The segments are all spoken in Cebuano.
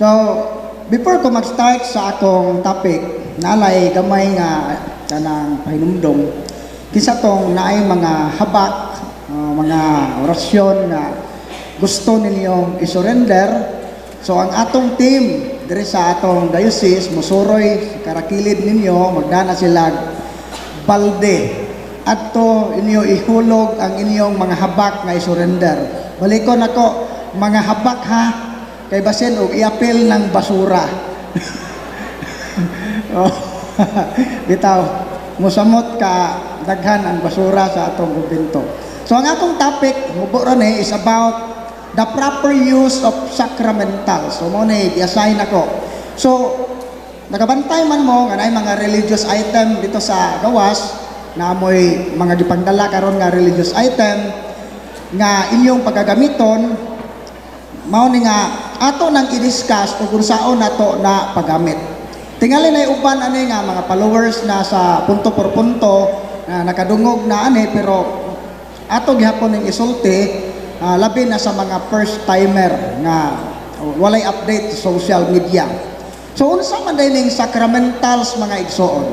So, before ko mag-start sa akong topic, nalay gamay nga kanang pahinumdom, kinsa tong naay mga habak, mga orasyon nga gusto ninyong isurrender. So ang atong team diri sa atong diocese musuroy sa karakilid ninyo, magdana sila balde. Adto inyo ihulog ang inyong mga habak nga isurrender. Balikon ako, mga habak ha, kay basin og iapil ng basura. Oh, bitaw, musamot ka daghan ang basura sa atong kumbento. So ang atong topic, mubo ra ni, is about the proper use of sacramentals. So mao ni gi-assign ako. So nakabantay man mo nga naay mga religious item dito sa gawas, na amoy mga gipangdala karon nga religious item nga inyong pagagamiton. Mao ni nga ato nang i-discuss ug unsaon nato na paggamit. Tingali na uban ani nga mga followers na sa punto por punto na nakadungog na ani, pero ato gihapon ning isulti, labi na sa mga first timer nga walay update sa social media. So unsa man diay ning sacramentals, mga igsoon?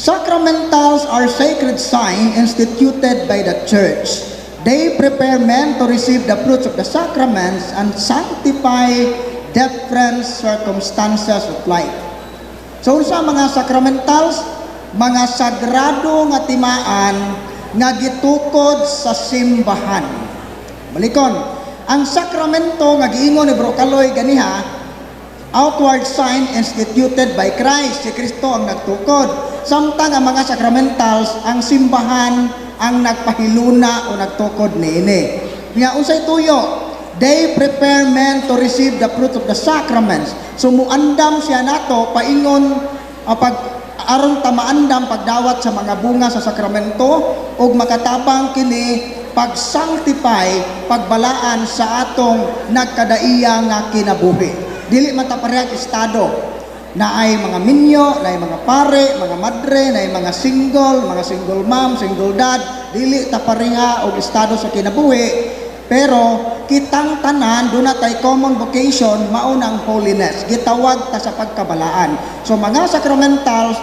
Sacramentals are sacred sign instituted by the church. They prepare men to receive the fruits of the sacraments and sanctify different circumstances of life. So unsa mga sacramentals? Mga sagrado nga timaan nga gitukod sa simbahan. Balikon, ang sakramento nga giingon ni Bro Kaloy ganiha, outward sign instituted by Christ. Si Kristo ang nagtukod. Samtang ang mga sacramentals, ang simbahan ang nagpahiluna o nagtukod niini. Nga unsay tuyo? They prepare men to receive the fruit of the sacraments. So muandam siya nato paingon pag aron ta maandam pagdawat sa mga bunga sa sakramento ug makatabang kini pag-sanctify, pagbalaan sa atong nagkadaiya nga kinabuhi. Dili man ta parehag estado na ay mga minyo, na ay mga pare, mga madre, na ay mga single mom, single dad, dili ta pareha og estado sa kinabuhi, pero kitang tanan duna tay common vocation, mao nang holiness. Gitawag ta sa pagkabalaan. So mga sacramentals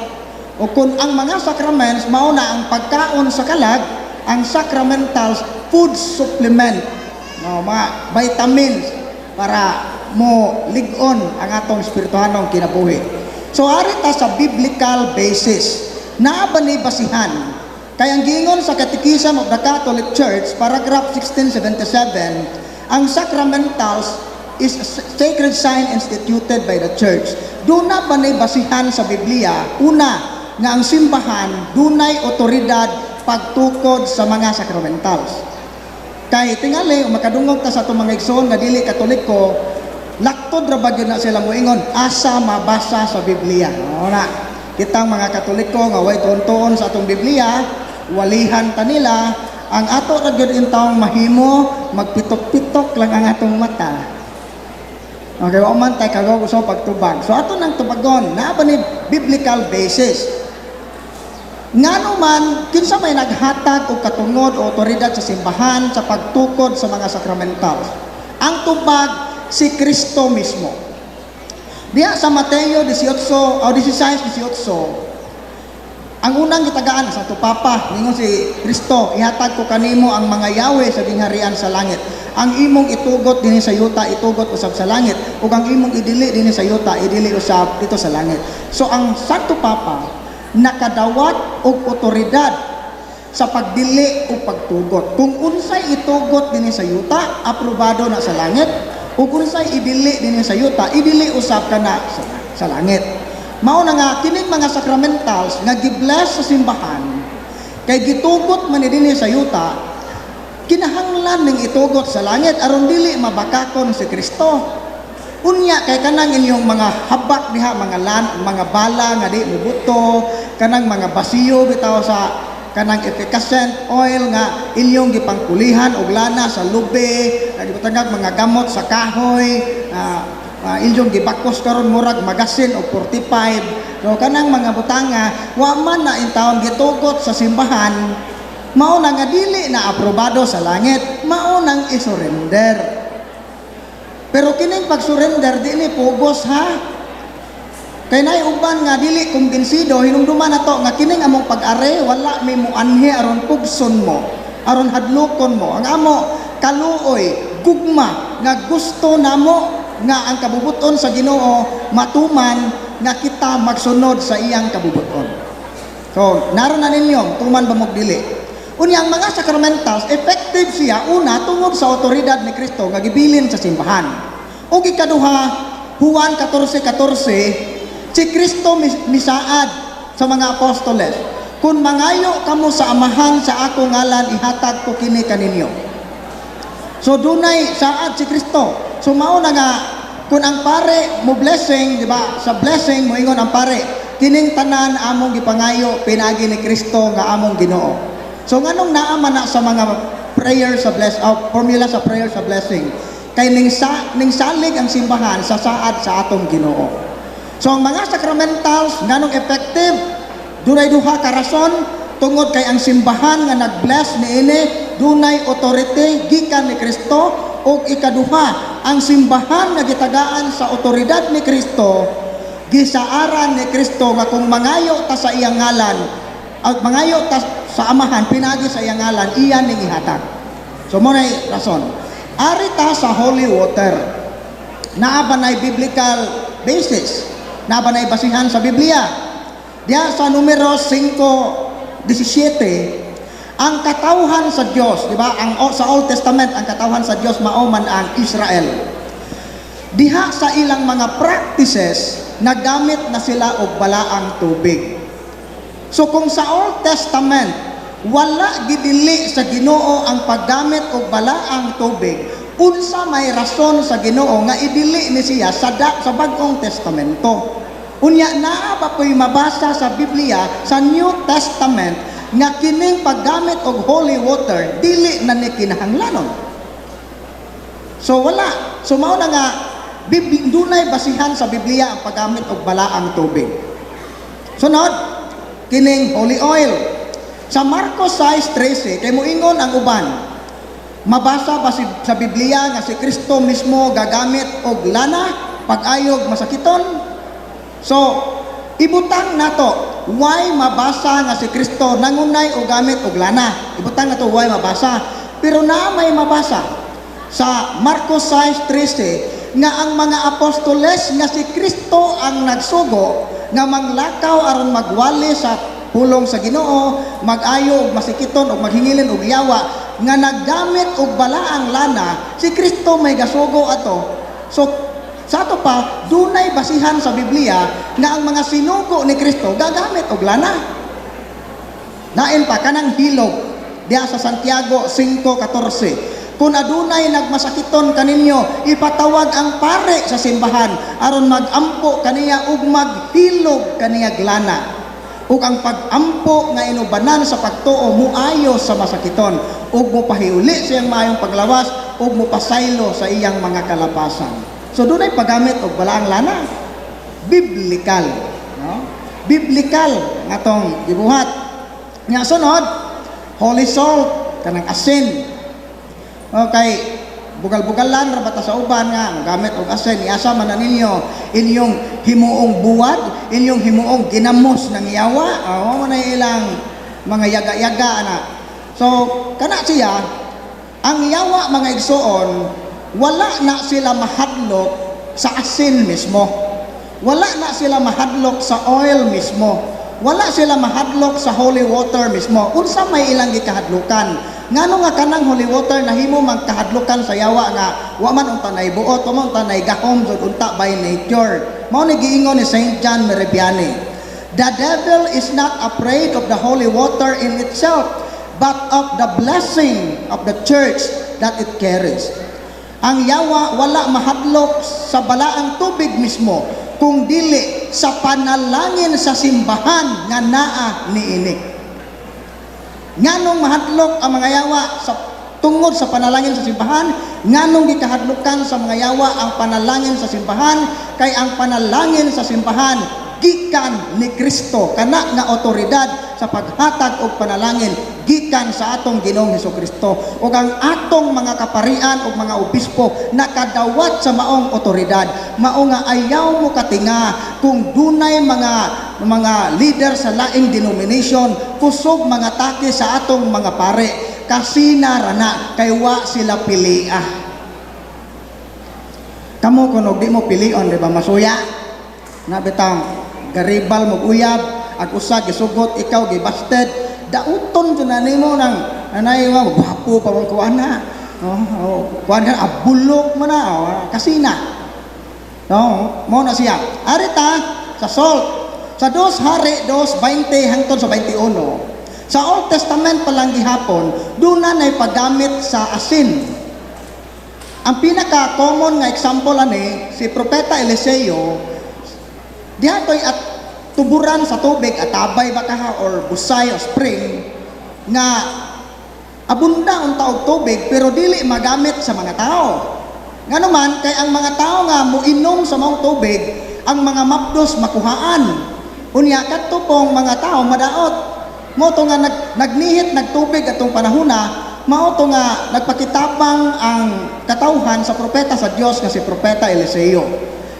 o kung ang mga sacraments mao na ang pagkaon sa kalag, ang sacramentals food supplement, no, mga vitamins para mo lig-on ang atong espirituhanong kinabuhi. So ari ta sa biblical basis. Naa ba ni basihan? Kay ang giingon sa Catechism of the Catholic Church, paragraph 1677, ang sacramentals is a sacred sign instituted by the church. Duna ba ni basihan sa Biblia? Una, nga ang simbahan dunay otoridad pagtukod sa mga sacramentals. Kay tingali, makadungog ta sa atong mga igsoon nga dili Katoliko, laktod ra ba gyud na sila moingon, "Asa mabasa sa Biblia?" O na, kitang mga Katoliko nga way tuon-tuon sa atong Biblia, walihan ta nila. Ang ato ra gyud intawong mahimo, magpitok-pitok lang ang atong mata. Okay, wa man tay kagaw sa pagtubag. So ato nang tubagon, naa ba ni biblical basis? Ngano man, kinsa may naghatag og katungod o otoridad sa simbahan sa pagtukod sa mga sacramentals? Ang tubag, si Kristo mismo. Diya sa Mateo 18 o 16:18, ang unang gitagaan sa Santo Papa, ningon si Kristo, "Ihatag ko kanimo ang mga yawe sa gingharian sa langit. Ang imong itugot dinhi sa yuta, itugot usab sa langit, ug ang imong idili dinhi sa yuta, idili usab dito sa langit." So ang Santo Papa nakadawat og otoridad sa pagdili o pagtugot. Kung unsay itugot dinhi sa yuta, aprobado na sa langit, ug unsay idili dinhi sa yuta, idili usab kana sa langit. Mao na nga kining mga sacramentals nga gibless sa simbahan kay gitugot man ni dinhi sa yuta, kinahanglan ning itugot sa langit aron dili mabakakon si Kristo. Unya kay kanang inyong mga habak diha, mga lan, mga bala nga di mubuto, kanang mga basiyo bitaw sa kanang efficacent oil nga inyong gipangkulihan og lana sa lube, nga gibutangag mga gamot sa kahoy, inyong gibakos karon murag magasin og 45. So kanang mga butanga wa man na intawon gitugot sa simbahan, mao na nga dili na aprobado sa langit, mao nang isurrender. Pero kining pag-surrender, di ni pugos ha. Kay naay uban nga dili kumbinsido, hinumduman nato nga kining among pag-are, wala may muanhi aron pugson mo, aron hadlokon mo. Ang amo kaluoy, gugma nga gusto namo nga ang kabubuton sa Ginoo matuman, nga kita magsunod sa iyang kabubuton. So, naron na ninyo, tuman ba mo dili? Unya, ang mga sacramentals, effective siya una tungod sa otoridad ni Kristo nga gibilin sa simbahan. Ug ikaduha, Juan 14:14, si Kristo misaad sa mga apostoles, "Kung mangayo kamo sa Amahan sa ako ngalan, ihatag ko kini kaninyo." So dunay saad si Kristo. So mao na nga kung ang pare mo blessing, di ba? Sa blessing moingon ang pare, "Kining tanan among gipangayo pinaagi ni Kristo nga among Ginoo." So nganong naa man na sa mga prayer sa bless formula sa prayer sa blessing? Kay ning salig ang simbahan sa saad sa atong Ginoo. So ang mga sacramentals, nganong effective? Dunay duha ka rason: tungod kay ang simbahan nga nag-bless niini dunay authority gikan ni Kristo, ug ikaduha, ang simbahan nga gitagaan sa otoridad ni Kristo, gisaaran ni Kristo nga kung mangayo ta sa iyang ngalan at mangayo ta sa Amahan pinagi sa iyang ngalan, iya ning ihatag. So mao nay rason. Ari ta sa holy water. Naa ba nay biblical basis? Naa ba nay basihan sa Biblia? Diya sa Numero 5:17, ang katawhan sa Dios, di ba? Ang sa Old Testament, ang katawhan sa Dios mao man ang Israel. Diha sa ilang mga practices, nagamit na sila og balaang tubig. So kung sa Old Testament wala gidili sa Ginoo ang paggamit og balaang tubig, unsa may rason sa Ginoo nga idili ni siya sa Bag-ong Testamento? Unya, naa ba po'y mabasa sa Biblia, sa New Testament, nga kining paggamit og holy water dili na ni kinahanglanon? So wala. So mao na nga dunay basihan sa Biblia ang paggamit og balaang tubig. Sunod, kining holy oil. Sa Marcos 6:13, kay moingon ang uban, mabasa ba sa Biblia nga si Kristo mismo gagamit og lana pag-ayog masakiton? So, ibutang nato, why mabasa nga si Kristo nangunay og gamit og lana? Ibutang nato, why mabasa? Pero naa may mabasa sa Marcos 6:13 nga ang mga apostoles nga si Kristo ang nagsugo nga manglakaw aron magwali sa pulong sa Ginoo, mag-ayo og masikiton og maghingilin og yawa, nga naggamit og balaang lana, si Kristo may gasugo ato. So sa ato pa, dunay basihan sa Biblia nga ang mga sinugo ni Kristo gagamit og lana. Lain pa, kanang hilog diha sa Santiago 5:14. "Kung adunay nagmasakiton kaninyo, ipatawag ang pare sa simbahan aron magampo kaniya ug maghilog kaniya lana. Ug ang pag-ampo nga inubanan sa pagtuo muayo sa masakiton ug mopahiuli sa iyang maayong paglawas ug mopasaylo sa iyang mga kalapasan." So dunay paggamit og balaang lana. Biblical, no? Biblical nga tong gibuhat. Nga sunod, holy salt, kanang asin. Okay, bugal-bugalan ra bata sa uban nga gamit og asin, iasa man na ninyo inyong himuong buwad, inyong himuong ginamos ng yawa, oh, mo na ilang mga yaga-yaga ana. So kana siya, ang yawa, mga igsuon, wala na sila mahadlok sa asin mismo. Wala na sila mahadlok sa oil mismo. Wala sila mahadlok sa holy water mismo. Unsa may ilang gikahadlukan? Ngano nga kanang holy water nahimo mang kahadlukan sa yawa nga wa man unta nay buot, wa man unta nay gahom jud unta by nature? Mao ni giingon ni Saint John Meribiani. "The devil is not afraid of the holy water in itself, but of the blessing of the church that it carries." Ang yawa wala mahadlok sa balaang tubig mismo, kung dili sa panalangin sa simbahan nga naa niini. Nganong mahadlok ang mga yawa sa tungod sa panalangin sa simbahan? Nganong gikahadlokan sa mga yawa ang panalangin sa simbahan? Kay ang panalangin sa simbahan gikan ni Kristo, kana nga otoridad sa paghatag og panalangin gikan sa atong Ginoong Hesukristo. Ug ang atong mga kaparian ug mga obispo nakadawat sa maong otoridad. Mao nga ayaw mo katinga kung dunay mga leader sa laing denomination kusog mga atake sa atong mga pare. Kasina ra na kay wa sila pilia. Kamo kuno di mo pilion, di ba masuya? Na bitang garibal mo uyab, ag usa gisugot, ikaw gibasted, dauton jud na nimo nang anay mo gwapo pa man kuan na. Oh, kuan ka abulok mo na, oh, kasina. No, mo na siya. Arita sa salt. Sa 2 Hari 2:20 hangtod sa 21. Sa Old Testament pa lang gihapon, doon na na'y paggamit sa asin. Ang pinaka-common nga example ani, si Propeta Eliseo, diha to'y at tuburan sa tubig, atabay ba kaha or busay o spring, nga abunda unta og tubig pero dili magamit sa mga tao. Ngano man, kay ang mga tao nga muinom sa maong tubig, ang mga mapdos makuhaan. Unya kadto pong mga tao madaot. Mao to nga nagnihit nagtubig atong panahona, mao to nga nagpakitabang ang katawhan sa propeta sa Dios nga si Propeta Eliseo.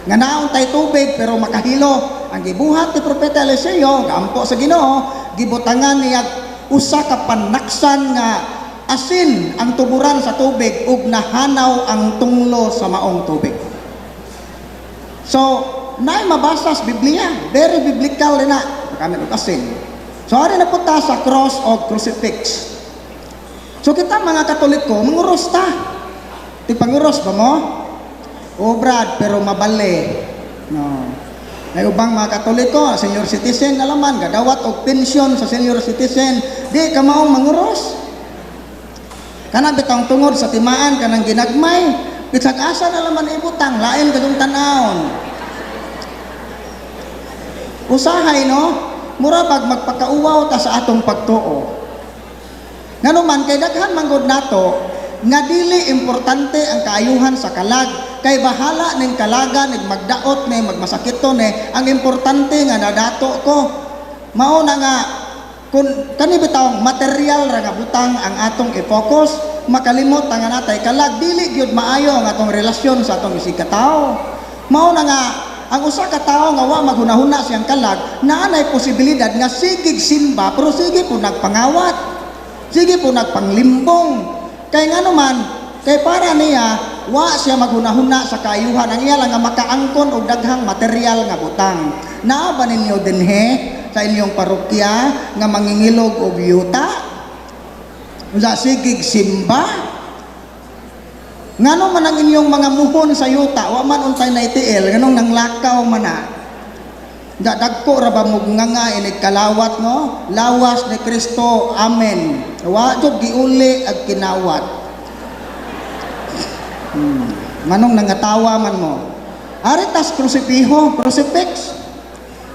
Nga naon tay tubig pero makahilo. Ang gibuhat ni Propeta Eliseo, gampo sa Ginoo, gibutangan niya usa ka panaksan nga asin ang tuburan sa tubig ug nahanaw ang tunglo sa maong tubig. So, naay mabasa sa Biblia, very biblical din na, gamit og asin. So, ari na punta sa cross o crucifix. So, kita mga Katoliko, manguros ta. Tigpanguros ba mo? O Brad, pero mabali. No. May ubang mga Katoliko, senior citizen na laman, gadawat og pensyon sa senior citizen, di ka maong manguros. Kana bitang tungod sa timaan kanang ginagmay, bisag asa na laman ibutang, lain kadtong tan-awon. Usahay no, mura bag magpakauwaw ta sa atong pagtuo. Ngano man kay daghan manggod nato nga dili importante ang kaayuhan sa kalag, kay bahala ning kalaga ning magdaot ni magmasakito ni, ang importante nga nadato ko. Mao na nga kung kani bitawng material ra nga butang ang atong i-focus, makalimot ang natay kalag, dili gyud maayo ang atong relasyon sa atong isig katawo. Mao na nga ang usa ka tawo nga wa maghunahuna siyang kalag, naa nay posibilidad nga sigig simba pero sige po nagpangawat, sige po nagpanglimbong. Kay ngano man, kay para niya wa siya maghunahuna sa kaayuhan, ang iya lang nga makaangkon og daghang material nga butang. Naa ba ninyo dinhe sa inyong parokya nga mangingilog og yuta? Unsa sigig simba? Ngano man ang inyong mga muhon sa yuta, wa man untay naitiil, nganong nanglakaw man na? Da dagko ra ba mo nga inig kalawat no? Lawas ni Kristo, amen. Wa jud giuli ag kinawat. Manong nangatawa man mo. Aritas krusipiho, crucifix.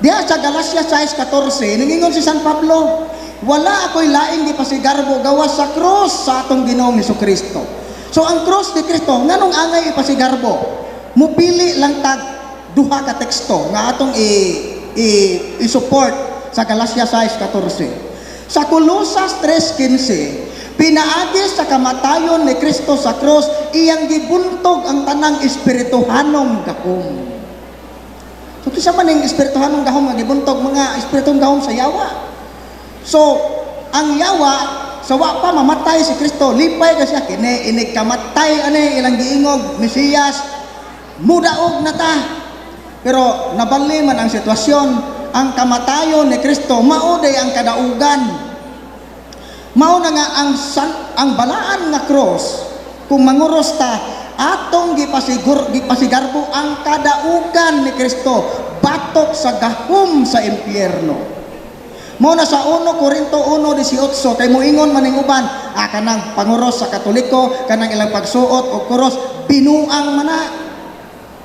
Diha sa Galacia 6:14, ningingon si San Pablo, "Wala ako'y laing gipasigarbo gawas sa krus sa atong Ginoong Hesukristo." So ang krus ni Kristo, nganong angay ipasigarbo? Mupili lang tag duha ka teksto nga atong i, i-support sa Galacia 6:14. Sa Colosas 3:15, pinaagi sa kamatayon ni Kristo sa krus, iyang gibuntog ang tanang espirituhanong gahom. So kinsa man ning espirituhanong gahom nga gibuntog? Mga espirituhanong gahom sa yawa. So ang yawa sa wa pa mamatay si Kristo, lipay ka siya kini inig kamatay ani ilang giingog Mesiyas, mudaog na ta. Pero nabali man ang sitwasyon, ang kamatayon ni Kristo mao day ang kadaugan. Mao na nga ang balaan nga cross, kung manguros ta, atong gipasigarbo ang kadaugan ni Kristo batok sa gahom sa impyerno. Mao na sa 1 Korinto 1:18, kay moingon man ning uban, kanang panguros sa Katoliko, kanang ilang pagsuot og kuros, binuang man na.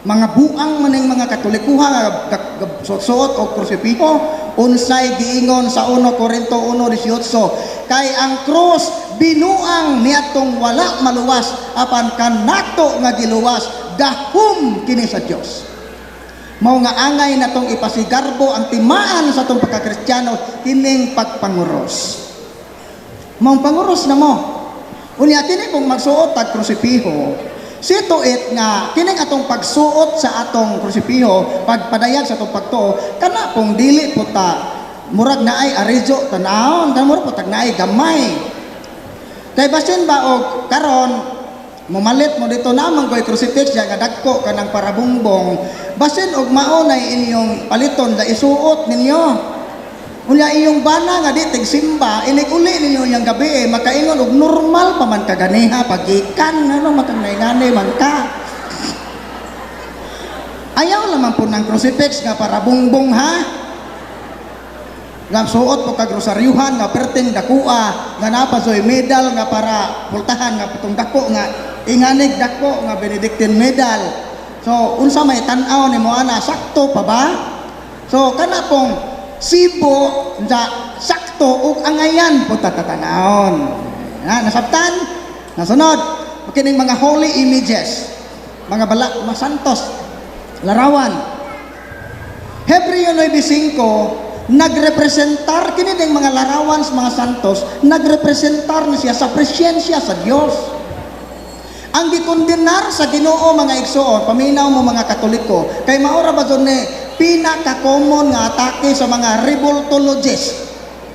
Mga buang man ning mga Katolikuha nga suot og krusipiho. Unsay giingon sa 1 Korinto 1:18? Kay ang krus binuang niadtong wala maluwas, apan kanato nga giluwas, gahom kini sa Dios. Mao nga angay natong ipasigarbo ang timaan sa atong pagkakristyano kining pagpanguros. Maong panguros na mo. Unya kini kung magsuot tag krusipiho, see to it nga kining atong pagsuot sa atong krusipiho, pagpadayag sa atong pagtuo, kana kung dili po ta murag naay aridyo tan-awon, kana murag po tag naay gamay. Kay basin ba og karon mumalit mo dito naman ko'y crucifix ya nga dagko kanang parabungbong, basin og mao na inyong paliton da isuot ninyo. Unya iyong bana nga di tigsimba, inig uli ninyo iyang gabi eh, makaingon og normal pa man kaganiha pagikan ano matang naingani man ka. Ayaw lamang po ng crucifix nga para bungbong, ha. Nga suot po kag rosaryuhan nga perting dakua nga napasoy medal nga para pultahan nga putong dako nga inganig dako nga Benedictine medal. So unsa may tan-aw nimo ana, sakto pa ba? So kana pong sibo sa sakto ug angayan po tatatanawon. Na nasabtan? Nasunod, kining mga holy images, mga bala, mga santos, larawan. Hebreo 9:5, nagrepresentar kini ding mga larawan sa mga santos, nagrepresentar ni siya sa presensya sa Dios. Ang gikondenar sa Ginoo, mga igsoon, paminaw mo mga Katoliko, kay maura ba jud ni pinaka-common nga atake sa mga revoltologists.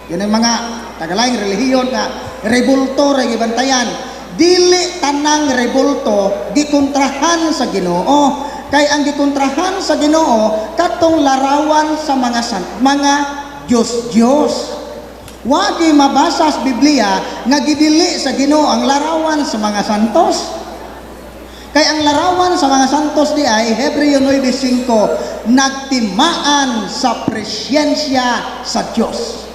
Yun ang mga tagalaing relihiyon nga rebulto ra gibantayan. Dili tanang rebulto gikontrahan sa Ginoo. Kay ang gikontrahan sa Ginoo katong larawan sa mga mga Diyos Diyos. Wagi mabasa sa Biblia nga gidili sa Ginoo ang larawan sa mga santos. Kay ang larawan sa mga santos di ay Hebreo 9:5, nagtimaan sa presensya sa Dios.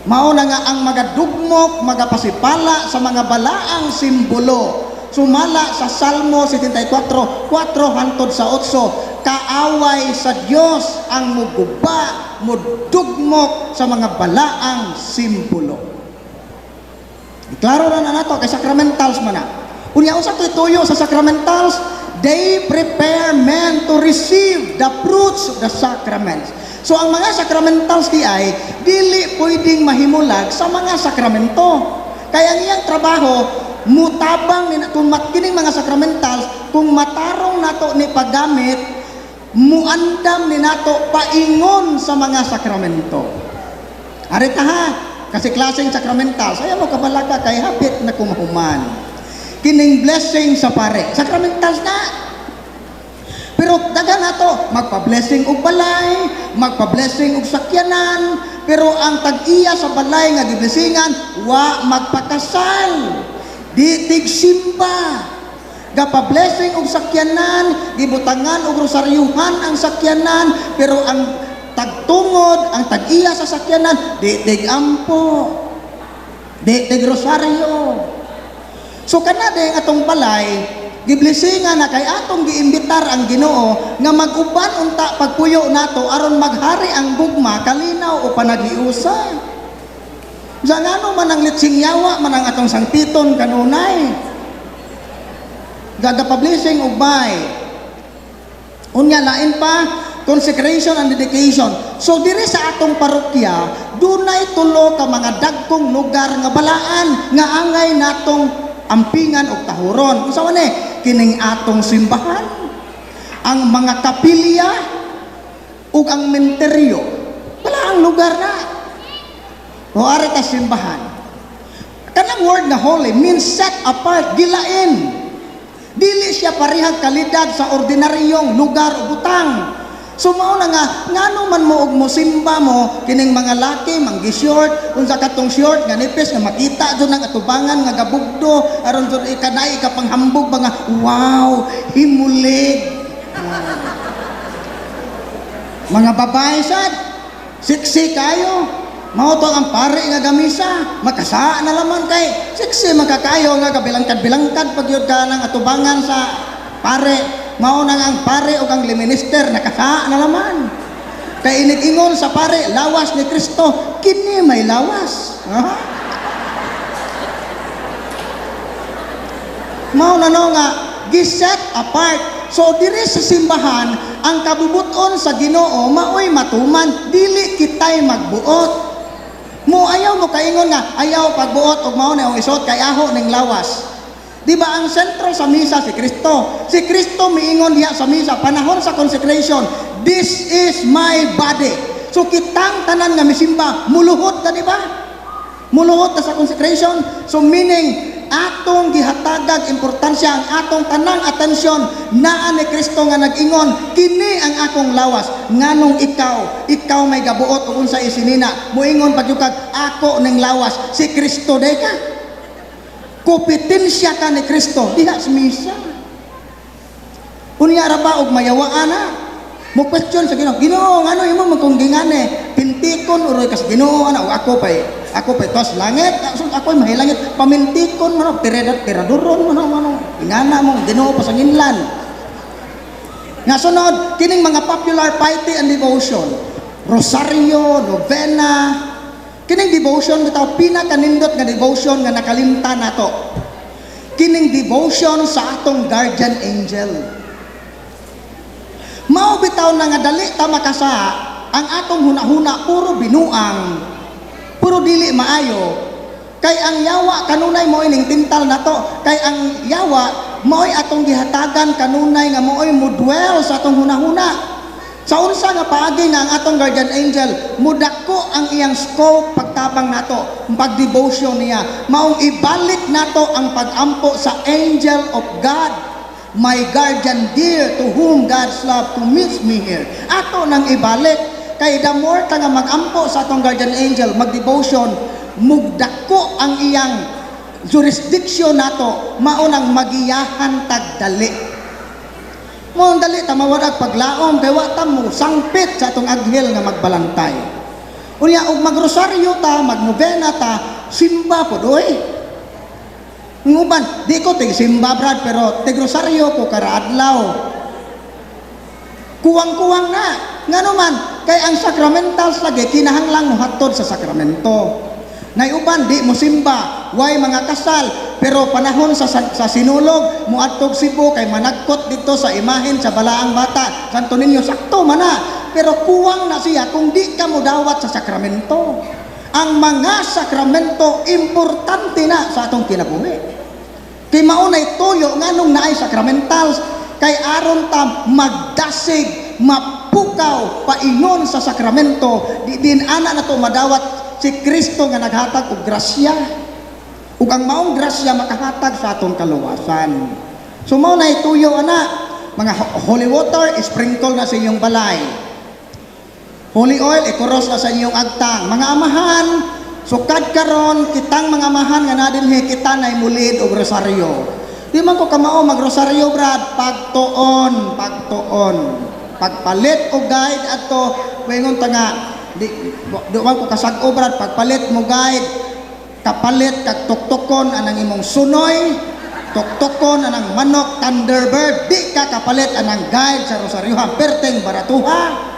Mao na nga ang magadugmok, magapasipala sa mga balaang simbolo. Sumala sa Salmo 74, 4 hantod sa 8, kaaway sa Dios ang muguba, mudugmok sa mga balaang simbolo. Klaro na na nato kay sacramentals man na. Unya unsa to'y tuyo sa sacramentals? They prepare men to receive the fruits of the sacraments. So ang mga sacramentals di ay dili pwedeng mahimulag sa mga sakramento. Kaya ang iyang trabaho mutabang ni kung kining mga sacramentals, kung matarong nato ni paggamit, muandam ni nato paingon sa mga sakramento. Arita ha, kasi klaseng sacramentals, ayaw mo kabalaka kay hapit na kumahuman. Kining blessing sa pare, sacramentals na. Pero daghan nato magpa-blessing og balay, magpa-blessing og sakyanan, pero ang tag-iya sa balay nga giblessingan wa magpakasal. Di tigsimba. Gapa-blessing og sakyanan, gibutangan og rosaryuhan ang sakyanan, pero ang tagtungod, ang tag-iya sa sakyanan, di tig-ampo. Di tig rosaryo. So kana din atong balay, giblessingan na kay atong giimbitar ang Ginoo nga mag-uban unta pagpuyo nato aron maghari ang gugma, kalinaw o panaghiusa. Sa ngano man ang litsing yawa man ang atong sangpiton kanunay. Gagapablessing og bay. Unya lain pa, consecration and dedication. So diri sa atong parokya, dunay tulo ka mga dagkong lugar nga balaan nga angay natong ampingan og tahuron. Unsa man eh? Kining atong simbahan, ang mga kapilya ug ang menteryo. Balaang lugar na. O ari ta simbahan. Kanang word na holy means set apart, gilain. Dili siya parehang kalidad sa ordinaryong lugar o butang. So mao na nga ngano man mo og mosimba mo kining mga laki manggi short, unsa katong short nga nipis nga makita jud ang atubangan nga gabugdo aron jud ikanay ka panghambog ba nga wow, himulig. Mga babae sad, sexy kayo. Mao to ang pare nga gamisa, makasa na laman kay sexy makakayo nga kabilangkad-bilangkad pag yun ka ng atubangan sa pare. Mao na nga ang pare o ang minister nakasa na laman. Kay inig-ingon sa pare, lawas ni Kristo, kini may lawas. Ha? Mao na no nga giset apart. So diri sa simbahan, ang kabubuton sa Ginoo maoy matuman, dili kitay magbuot. Mo ayaw Ngano mo kaingon nga ayaw pagbuot og mao na ang isuot kay aho ning lawas? Di ba ang sentro sa misa si Kristo? Si Kristo miingon diha sa misa panahon sa consecration, "This is my body." So kitang tanan nga misimba, muluhot ta, di ba? Muluhot ta sa consecration. So meaning atong gihatagag importansya ang atong tanang atensyon naa ni Kristo nga nag-ingon, "Kini ang akong lawas." Nganong ikaw may gabuot ug unsa isinina, moingon pa gyud kag ako ning lawas, si Kristo day ka? Kompetensya ka ni Kristo diha sa misa. Unya ra ba og mayawaan na mo question sa Ginoo, "Ginoo, ngano imo man kong gingane?" Pintikon uroy kas Ginoo ana, og ako pay tos langit. So, ako mahilangit, pamintikon man, tiraduron tiraduron man ano ingana mo Ginoo pa sa nginlan. Nga sunod kining mga popular piety and devotion, rosaryo, novena. Kining devotion bitaw, pinakanindot nga devotion nga nakalimtan nato, kining devotion sa atong guardian angel. Mao bitaw na nga dali ta makasa, ang atong hunahuna puro binuang, puro dili maayo. Kay ang yawa kanunay mo ining tintal nato, kay ang yawa mao'y atong gihatagan kanunay nga mao'y mudwell sa atong hunahuna. Sa unsa nga paagi nga ang atong guardian angel mudako ang iyang scope pagtabang nato, pagdevotion niya, maong ibalik nato ang pagampo sa angel of God, my guardian dear, to whom God's love commits me here. Ato nang ibalik kay the more ta nga magampo sa atong guardian angel, magdevotion, mugdako ang iyang jurisdiction nato, mao nang magiyahan tagdali. Mo ang dali ta mawarag paglaom kay wa ta mo sangpit sa atong aghel nga magbalantay. Unya og magrosaryo ta, magnovena ta, simba pod oy. Ang uban, "Di ko tig simba, Brad, pero tig rosaryo ko karaadlaw." Kuwang-kuwang na. Ngano man, kay ang sacramentals lagi kinahanglang mohatod sa sakramento. Nay uban di mo simba, way mga kasal, pero panahon sa Sinulog moadtog Cebu kay managkot dito sa imahen sa Balaang Bata, Santo Niño, sakto man na. Pero kuwang na siya kung di ka modawat sa sakramento. Ang mga sakramento importante na sa atong kinabuhi. Kay maunay tuyo nganong naay sacramentals, kay aron ta magdasig, mapukaw paingon sa sakramento, di din ana na to madawat si Kristo nga naghatag og grasya. Ug ang maong grasya makahatag sa atong kaluwasan. So mao na tuyo ana, mga holy water sprinkle na sa inyong balay. Holy oil ikuros na sa inyong agtang. Mga amahan, sukad karon kitang mga amahan nga nadinhi, kita nay mulid og rosaryo. "Di man ko kamao magrosaryo, Brad." Pagtuon, pagtuon. Pagpalit og guide adto, moingon ta nga, "Di man ko kasag-o, Brad." Pagpalit mo guide, kapalit kag tuktukon anang imong sunoy, tuktukon anang manok Thunderbird, di ka kapalit anang guide sa rosaryohan, perteng baratuha.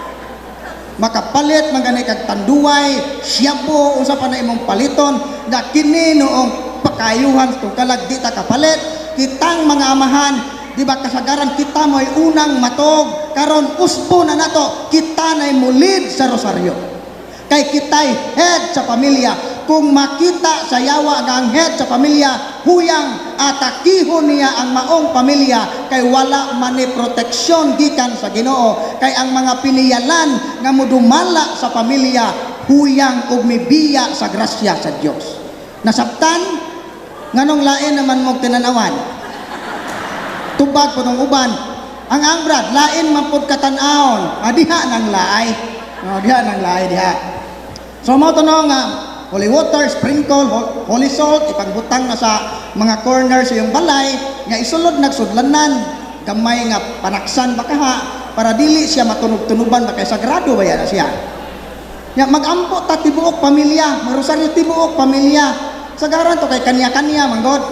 Makapalit man gani kag Tanduay, siyabo, unsa pa na imong paliton, na kini noong pakayuhan tungkalag di ta kapalit. Kitang mga amahan, di ba kasagaran kita mo'y unang matog, karon usbo na nato, kita na'y mulid sa rosaryo. Kay kita'y head sa pamilya. Kung makita sa yawa nga ang head sa pamilya huyang, atakihon niya ang maong pamilya kay wala man ni proteksyon gikan sa Ginoo, kay ang mga piniyalan nga mudumala sa pamilya huyang ug mibiya sa grasya sa Dios. Nasabtan? Nganong lain naman mong tinanawan? Tubag po ng uban. Ang Brad, lain man pod katan-awon. Ah, diha nang laay. Oh, diha nang laay diha. So mao to no nga holy water, sprinkle, holy salt, ipagbutang na sa mga corner sa iyong balay, nga isulod nagsudlanan, gamay nga panaksan ba kaha, para dili siya matunog-tunuban ba kay sagrado ba yan siya. Nya magampo ta tibuok pamilya, marosaryo tibuok pamilya. Sagaran to kay kanya-kanya manggod.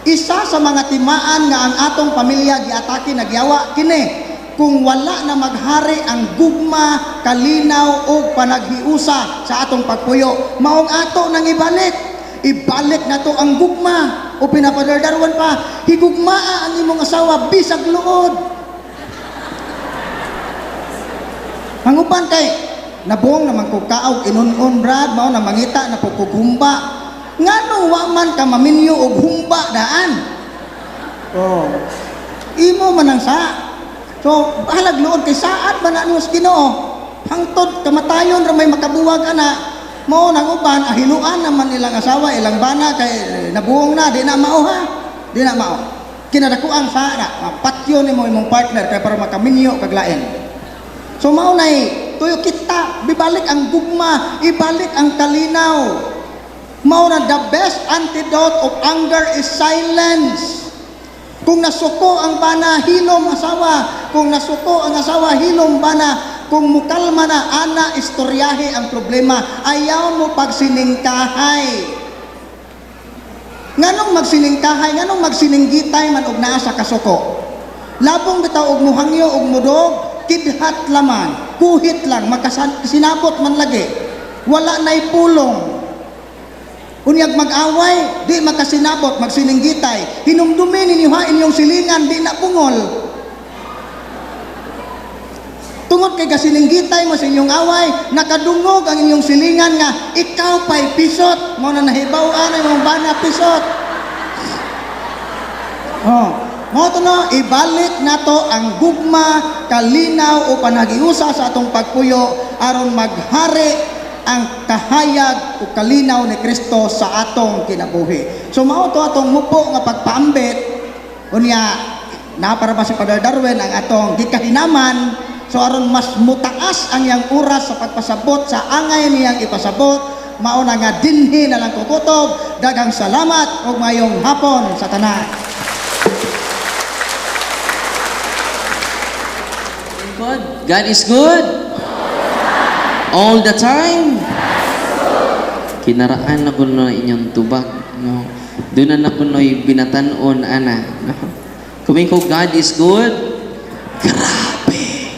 Isa sa mga timaan nga ang atong pamilya giatake nagyawa kini kung wala na maghari ang gugma, kalinaw ug panaghiusa sa atong pagpuyo. Maong ato nang ibalik. Ibalik nato ang gugma o pinapadardarwan pa. Higugmaa ang imong asawa bisag luod. Ang uban kay Nabuong naman ko kaog inunon, Brad, mao na mangita na pud kog humba. Ngano wa man ka maminyo og humba daan? Oh. Imo man ang sa. So, bahalag luod kay saad man na nimo sa Ginoo. Hangtod kamatayon ra may makabuwag ana. Mao nang uban ahiluan naman ilang asawa, ilang bana kay nabuong na, di na mao ha. Di na mao. Kinadakuang sa na, patyon nimo imong partner kay para makaminyo kag lain. So mao nay tuyo kita, bibalik ang gugma, ibalik ang kalinaw. Mao na the best antidote of anger is silence. Kung nasuko ang bana, hilom asawa. Kung nasuko ang asawa, hilom bana. Kung mukalma na, ana istoryahe ang problema. Ayaw mo pagsiningkahay. Nganong magsiningkahay, nganong magsininggitay man og naa sa kasuko? Labong bitaw og muhangyo og mudog, kidhat laman, kuhit lang, makasinabot man lagi. Wala na'y pulong. Unyag mag-away, di makasinabot, magsininggitay. Hinumdumi ninyo ha inyong silingan, di na bungol. Tungod kay kasininggitay mo sa inyong away, nakadungog ang inyong silingan nga ikaw pa'y pisot, mo na nahibaw-an ang imong bana pisot. Oh, mao to no, ibalik nato ang gugma, kalinaw o panagiusa sa atong pagpuyo aron maghari ang kahayag o kalinaw ni Kristo sa atong kinabuhi. So mao to atong mupo nga pagpaambit. Unya naa para ba si Father Darwin ang atong gikahinaman. So aron mas mutaas ang iyang oras sa pagpasabot sa angay niyang ipasabot, mao na nga dinhi na lang kukutob. Daghang salamat ug mayong hapon sa tanan. God, God is good. All the time. Kinaraan na ko na inyong tubag. No? Doon na ko no'y binatan-on, ana. No? Kung ko, God is good. Grabe.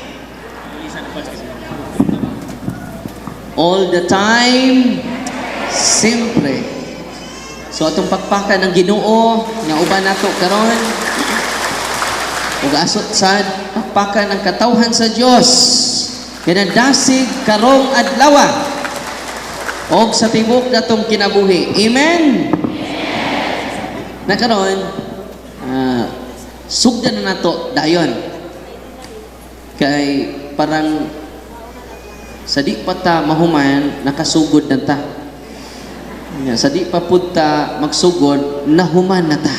All the time. Siyempre. So atong pagpaka ng Ginoo nga uban nato karon ug asot sad pakpakan ang katawhan sa Dios ganadasig karong adlaw og sa tibuok natong kinabuhi. Amen. Na karon sugdan na nato dayon kay parang sa di pa ta mahuman nakasugod na ta. Nga, sa di pa pud ta magsugod nahuman na ta.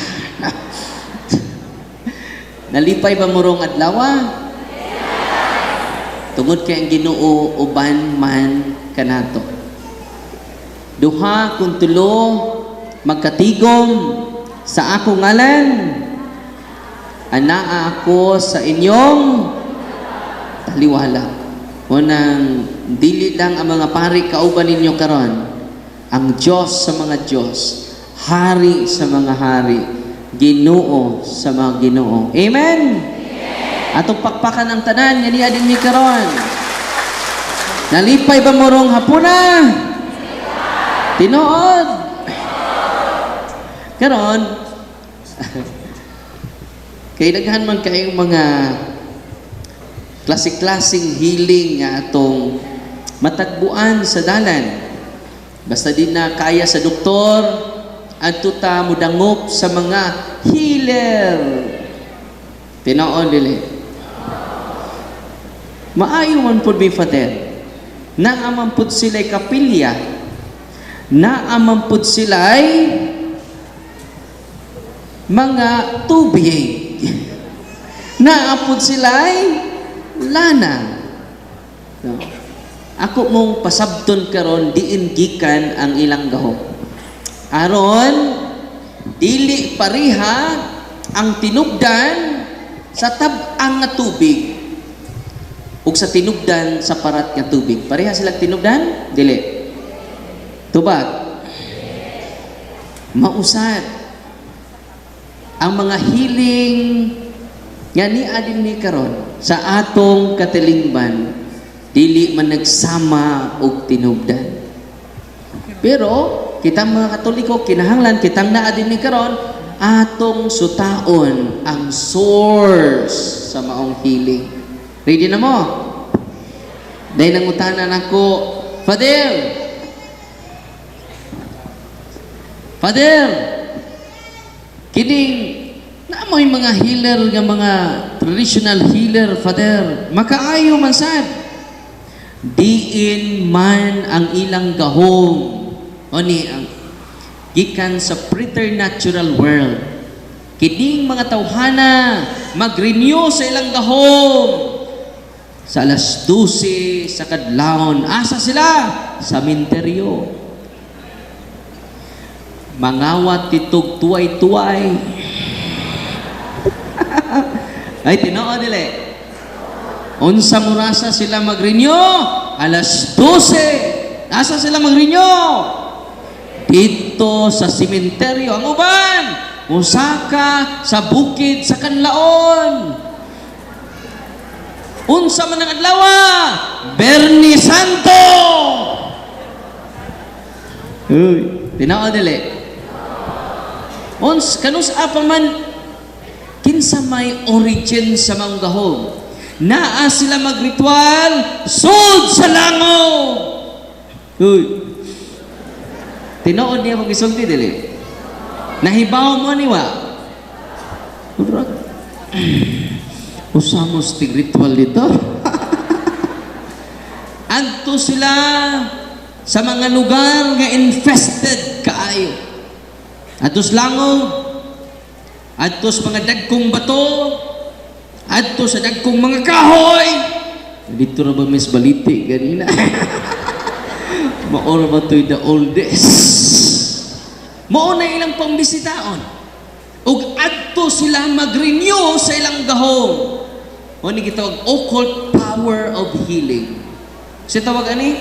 Nalipay ba mo rong adlaw? Tungod kay ang Ginoo uban man kanato. Duha kung tulo magkatigom sa akong ngalan, anaa ako sa inyong taliwala. Unang dili lang ang mga pari kauban ninyo karon, ang Dios sa mga Dios, hari sa mga hari, Ginoo sa mga Ginoo. Amen. Atong pakpakan ang tanan nga niya din ni karon. Nalipay ba mo rong hapuna? Tinuod. Karon kay daghan man kayong mga klase-klaseng healing nga atong matagbuan sa dalan. Basta di na kaya sa doktor, adto ta mudangop sa mga healer. Tinuod dili. Maayo man pud mi, Father. Naa man pud sila'y kapilya. Naa man pud sila'y mga tubig. Naa pud sila'y lana. No. Ako mong pasabton karon diin gikan ang ilang gahom. Aron dili pareha ang tinubdan sa tab-ang nga tubig ug sa tinubdan sa parat nga tubig. Pareha silang tinubdan? Dili. Tubag. Mausad ang mga healing nga ni adin ni karon sa atong katilingban dili man nagsama og tinubdan. Pero kitang mga Katoliko kinahanglan kitang naa din ni karon atong sutaon ang source sa maong healing. Ready na mo? Dahil nangutana nako, "Father, Father, kining naa mo'y mga healer nga mga traditional healer, Father, makaayo man sad?" Diin man ang ilang gahom? O ni ang gikan sa preternatural world. Kining mga tawhana mag-renew sa ilang gahom sa alas 12 sa kadlawon. Asa sila? Sa minteryo. Mangawat titog tuway-tuway. Ay, tinuod dili? Unsa morasa sila mag-renew? Alas 12. Asa sila mag-renew? Dito sa simenteryo. Ang uban, musaka sa bukid sa Kanlaon. Unsa man ang adlaw? Biyernes Santo. Uy, tinuod dili? Ons kanus pa man, kinsa may origin sa maong gahom? Naa sila magritual sud sa langob. Uy. Tinuod niya akong gisulti dili? Nahibaw mo ni wa? Murag usamos ting ritual dito. Adto sila sa mga lugar nga infested kaayo. Adto sa langob, adto sa mga dagkong bato, adto sa dagkong mga kahoy. Dito ra ba Miss Baliti ganina? Mao ra ba to'y the oldest? Mao na ilang pangbisitaon. Ug adto sila mag-renew sa ilang gahom. O ni gitawag occult power of healing. Sa tawag ani?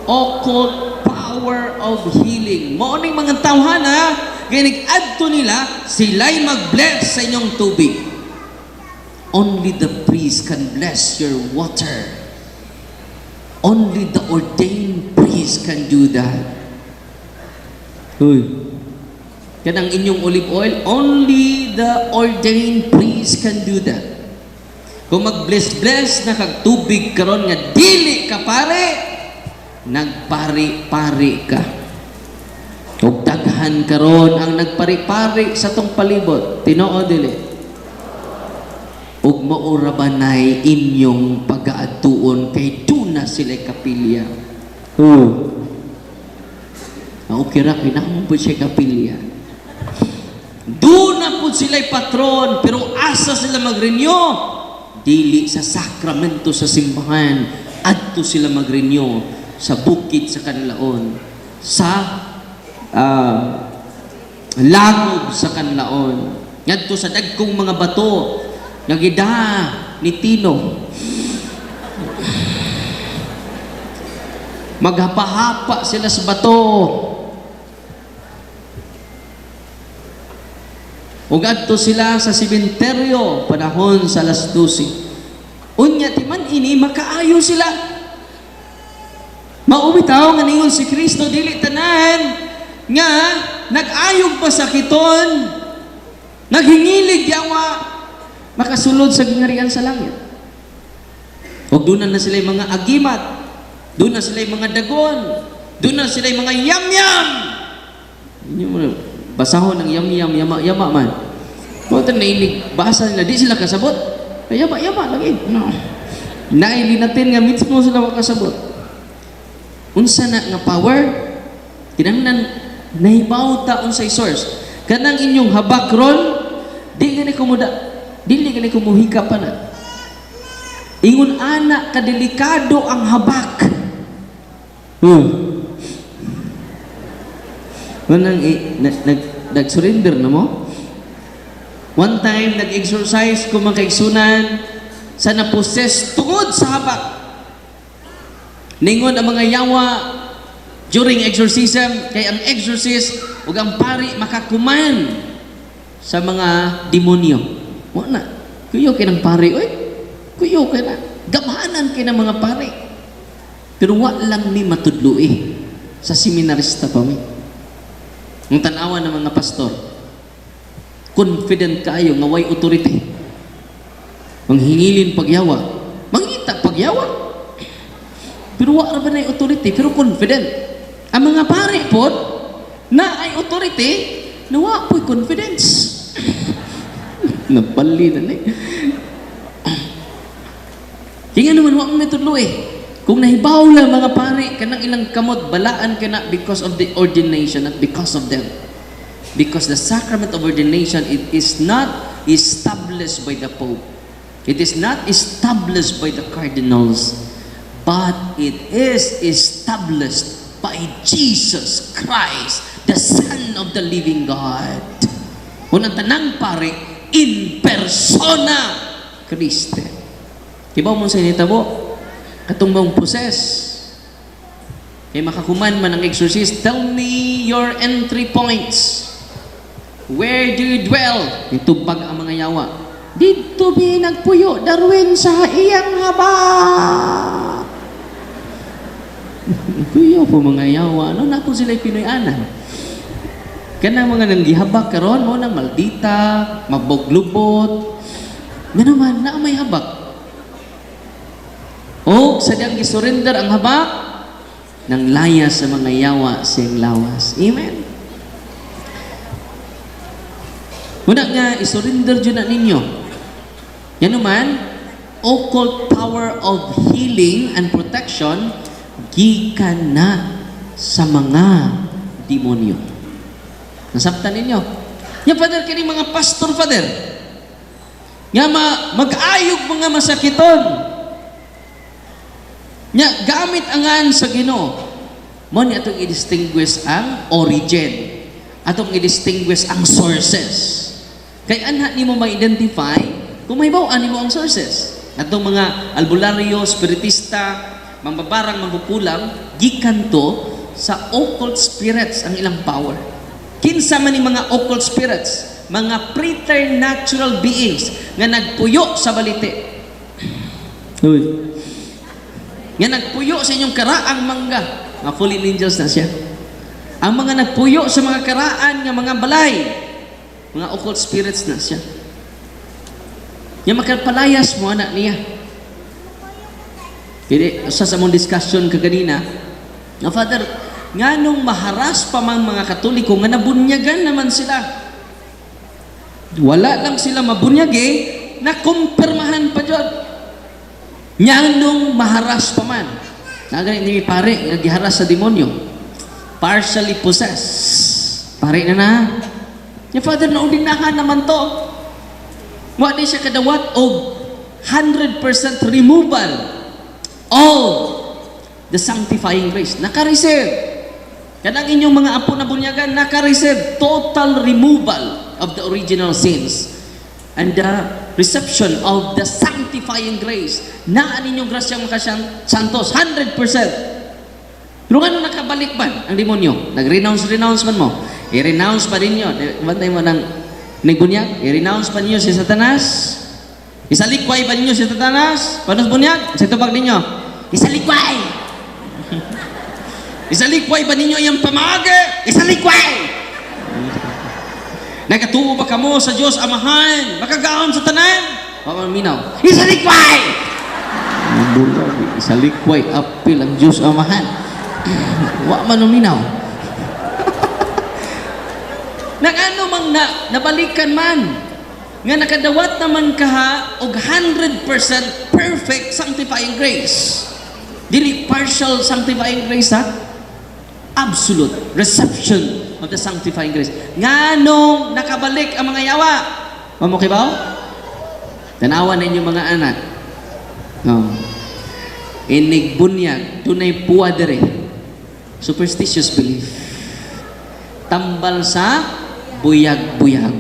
Occult power of healing. Mao ning mga tawhana kay nag-adto nila, sila'y mag-bless sa inyong tubig. Only the priest can bless your water. Only the ordained priest can do that. Uy. Kanang inyong olive oil, only the ordained priest can do that. Kung mag-bless-bless na kag tubig karon nga dili ka pare, nagpari-pari ka. Ug daghan karon ang nagpari-pari sa tong palibot. Tinuod dili? Ug mao ra ba nay inyong pagaadtuon kay duna sila kapilya? Oh. Ang okay ra kay naa po siya kapilya. Duna po sila'y patron, pero asa sila mag-renew? Dili sa sakramento sa simbahan. Adto sila mag-renew sa bukid sa Kanlaon, sa lagob sa Kanlaon. Ngadto sa dagkong mga bato nga gida ni Tino. Maghapahapa sila sa bato. Ug adto sila sa sementeryo panahon sa alas 12. Unya ti man ini makaayo sila. Mao bitaw nga ningon si Kristo, dili tanan nga nag-ayog pa sakiton, naghingilig yawa, makasulod sa gingharian sa langit. Ug doon na sila mga agimat, doon na sila mga dagon, doon na sila mga yam-yam. Inyo mo basahon ng yam-yam, yama-yama man. Kung nainig, basa nila, di sila kasabot. Yama-yama lagi. No. Nailinatin nga mismo sila makasabot. Unsa na nga power? Kinahanglan nahibaw ta unsay source. Kanang inyong habak ron, di gani kumuda, dili gani kumuhika pa na. Ingon ana kadelikado ang habak. Manang nag-surrender na mo? One time, nag-exercise ko mga kaigsunan sa na-possess tungod sa habak. Ningon ang mga yawa during exorcism, kay ang exorcist ug ang pari makakuman sa mga demonyo. Wa na. Kuyo kay ng pari, oy. Kuyo kay na. Gamhanan kay ng mga pari. Pero wa lang mi matudloi. Sa seminarista pa mi. Ang tanawa ng mga pastor, confident kaayo nga way authority. Manghingilin pagyawa, mangita pagyawa. Pero wa ra ba na authority, pero confident. Ang mga pare pod, naay authority, na wa po'y confidence. Nabali na ni. Kaya nga naman, wa mo natudlo eh. Kung nahibaw lang mga pare, kanang ilang kamot, balaan ka na because of the ordination, not because of them. Because the sacrament of ordination, it is not established by the Pope. It is not established by the cardinals, but it is established by Jesus Christ, the Son of the living God. Unang tanang pare, in persona Christi. Kibaw mo sa nitabo, katong bang process. Kay makakuman man ang exorcist, "Tell me your entry points. Where do you dwell?" Itubag ang mga yawa. "Didto mi nagpuyo, Darwin, sa iyang habak." Kuya po mga yawa, ano na po sila Pinoy ana? Kanang mga nanggihabak karon mo nang maldita, maboglubot. Nga naman, na may habak. O sa diyang gisurrender ang habak, nang laya sa mga yawa siyang lawas. Amen. Muna nga, isurrender dyan na ninyo. Yan naman, occult power of healing and protection gikan na sa mga demonyo. Nasabtan ninyo. Ya, Father, kini mga pastor, Father. Nga mag-ayog mga masakiton. Nya gamit angan sa Ginoo. Mo ni atong i-distinguish ang origin. Atong i-distinguish ang sources. Kay anha nimo ma-identify kung mahibaw nimo ang sources. Atong mga albularyo, spiritista, mambabarang, mangkukulam, gikan to sa occult spirits ang ilang power. Kinsa man ni mga occult spirits, mga preternatural beings nga nagpuyo sa balite. Uy. Nga nagpuyo sa inyong karaang mangga. Mga fallen angels na siya. Ang mga nagpuyo sa mga karaan nga mga balay, mga occult spirits na siya. Nga makapalayas mo anak niya. Kaya sa among discussion kaganina, nga Father, nganong maharas pa mang mga Katoliko nga nabunyagan naman sila? Wala lang sila mabunyag eh, na kumpirmahan pa jud. Nganong maharas pa man. Nagani ni pare nga giharas sa demonyo. Partially possessed. Pare na na. Ya Father, naordinahan naman to. Wa di siya kadawat og 100% removal of the sanctifying grace. Naka-receive. Kanang inyong mga apo na bunyagan, naka-receive total removal of the original sins and the reception of the sanctifying grace. Naa ninyong grasyang makasantos, 100%. Pero ano, nakabalik man ang demonyo? Nag-renounce, renounce man mo. I-renounce pa ninyo. Bantay mo ng nagbunyag? I-renounce pa ninyo si Satanas? Isalikway ba ninyo si Satanas? Paano bunyag? Sa tubag ninyo? Isalikway! Isalikway ba ninyo iyang pamagi? Isalikway! Nagatuo ba kamo sa Diyos Amahan? Makagagahom sa tanan? Wa man minaw. Isalikway! Bulag, isalikway apil ang Diyos Amahan. Wa man uminaw. Nang ano mang na, nabalikan man nga nakadawat naman kaha og 100% perfect sanctifying grace. Dili partial sanctifying grace ha. Absolute reception of the sanctifying grace. Nganong nakabalik ang mga yawa? Mamo kibaw? Tanawan ninyo mga anak. No. Inig bunyag, dunay puwa dere. Superstitious belief. Tambal sa buyag-buyag.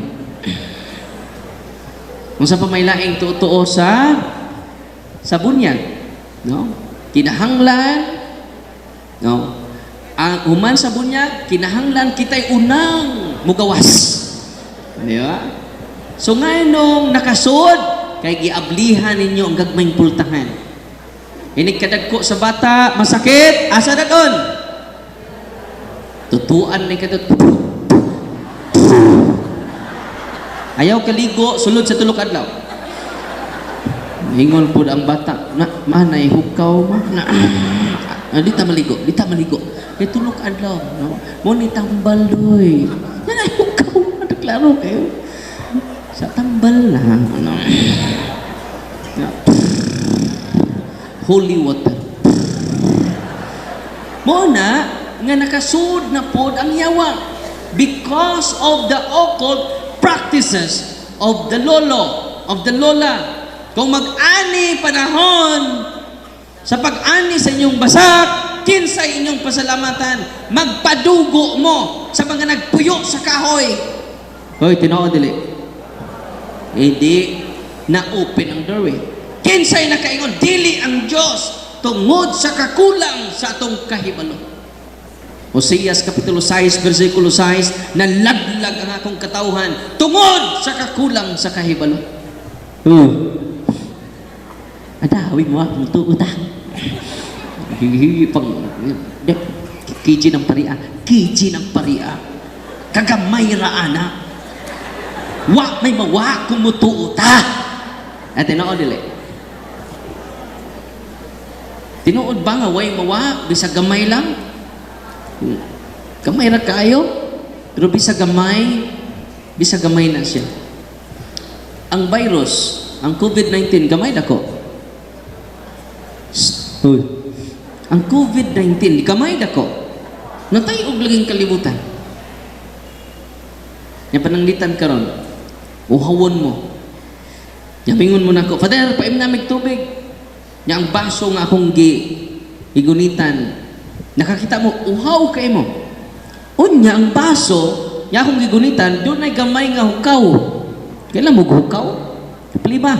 Kung sa pamaylaing tuo sa bunyag, no? Kinahanglan, no? Ang human sa bunyag, kinahanglan kita'y unang mugawas. Di ba? So ngayon nung nakasud, kay giablihan ninyo ang gagmayng pultahan. Inig kadagko sa bata, masakit, asa na doon? Tutuan ni kadto. Ayaw kaligo, sulod sa tulok adlaw. Ingon po ang bata, "Na, manay hukaw ma. Na, Ah, di ta maligo, di ta maligo. Kay 3 ka adlaw, no? Mo ni tambal doy. Yan ay hukaw, klaro kayo. Sa tambal na, ano. Yeah. Holy water. Mo na nga nakasud na pod ang yawa because of the occult practices of the lolo, of the lola. Kung mag-ani panahon sa pag-ani sa inyong basak, kinsay inyong pasalamatan, magpadugo mo sa mga nagpuyo sa kahoy. Hoy, tinuod dili? Hindi na open ang doorway. Kinsay nakaingon, dili ang Diyos tungod sa kakulang sa atong kahibalo. Oseas Kapitulo 6, versikulo 6, "Nalaglag ang akong katawhan tungod sa kakulang sa kahibalo." Ada, hawi mo ah, mutuo ta. Hihi, pang, KG ng paria, KG ng paria. Kagamay ra ana. Wa may mawa kung mutuo ta. At tinuod dili? Tinuod ba nga way mawa bisag gamay lang? Gamay ra kaayo. Pero bisa gamay na siya. Ang virus, ang COVID-19, gamay dako. Shh, huy. Ang COVID-19, gamay dako. Natay og laging kalibutan. Nya pananglitan karon, uhawon mo. Nya mingon mo nako, "Father, paimna namig tubig." Nya ang baso nga akong gi gigunitan, nakakita mo, uhaw kay mo. Unya ang baso, nya akong gigunitan, dunay gamay nga hukaw. Kailan mo hukaw? Plima.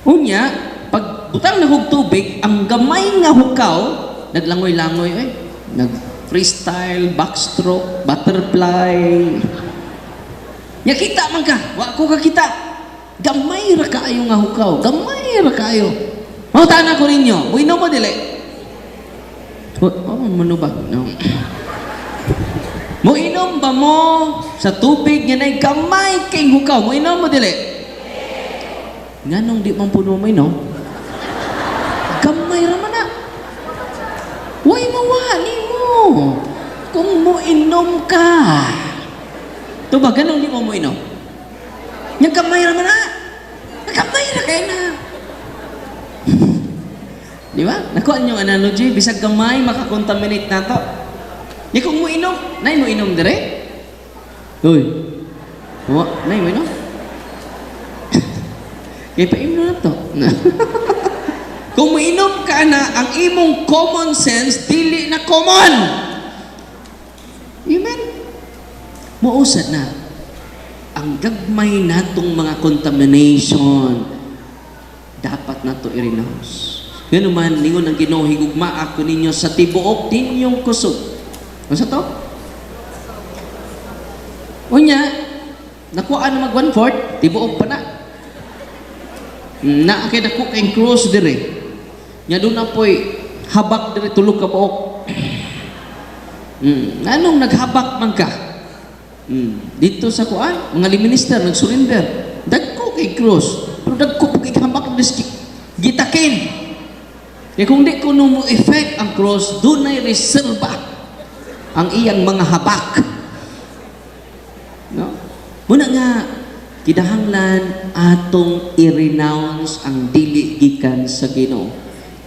Unya, pag butang na kog tubig, ang gamay nga hukaw, naglangoy-langoy eh. Nag freestyle, backstroke, butterfly. Nya kita man ka, wa ko kakita. Gamay ra kaayo nga hukaw, gamay ra kaayo. Mangutana ko ninyo, muinom mo dili? Oh, oh mano ba? No. Moinom ba mo sa tubig nga nay gamay kay hukaw? Moinom mo dili? Nganong di man puno mo inom? Gamay ra man na. Way mawa nimo kung moinom ka. To ba ganun di mo moinom? Yang gamay ra man na. Gamay ra kay na. Di ba? Nakuha niyo ang analogy, bisag gamay makakontaminate nato. Di kung moinom, nay mo inom dire? Uy. Wa, nay mo inom? Kay paimno na to. Kung moinom ka na, ang imong common sense dili na common. Amen. Muusad na ang gagmay natong mga contamination, dapat nato i-renounce. Ngano man, ningon ang Ginoo, "Higugma ako ninyo sa tibuok ninyong kusog." Ano to? Unya, nakuha na mag one-fourth, tibuok pa na. Na kay dako kay cross dire. Nya doon na po'y habak dire 3 ka buok. Anong naghabak man ka? Dito sa kuan, mga minister nagsurrender. Dagko kay cross, pero dagko po kay habak dis gitakin. Kaya kung di ko mo effect ang cross, dunay reserba ang iyang mga habak. No? Muna nga, kinahanglan atong i-renounce ang dili gikan sa Ginoo.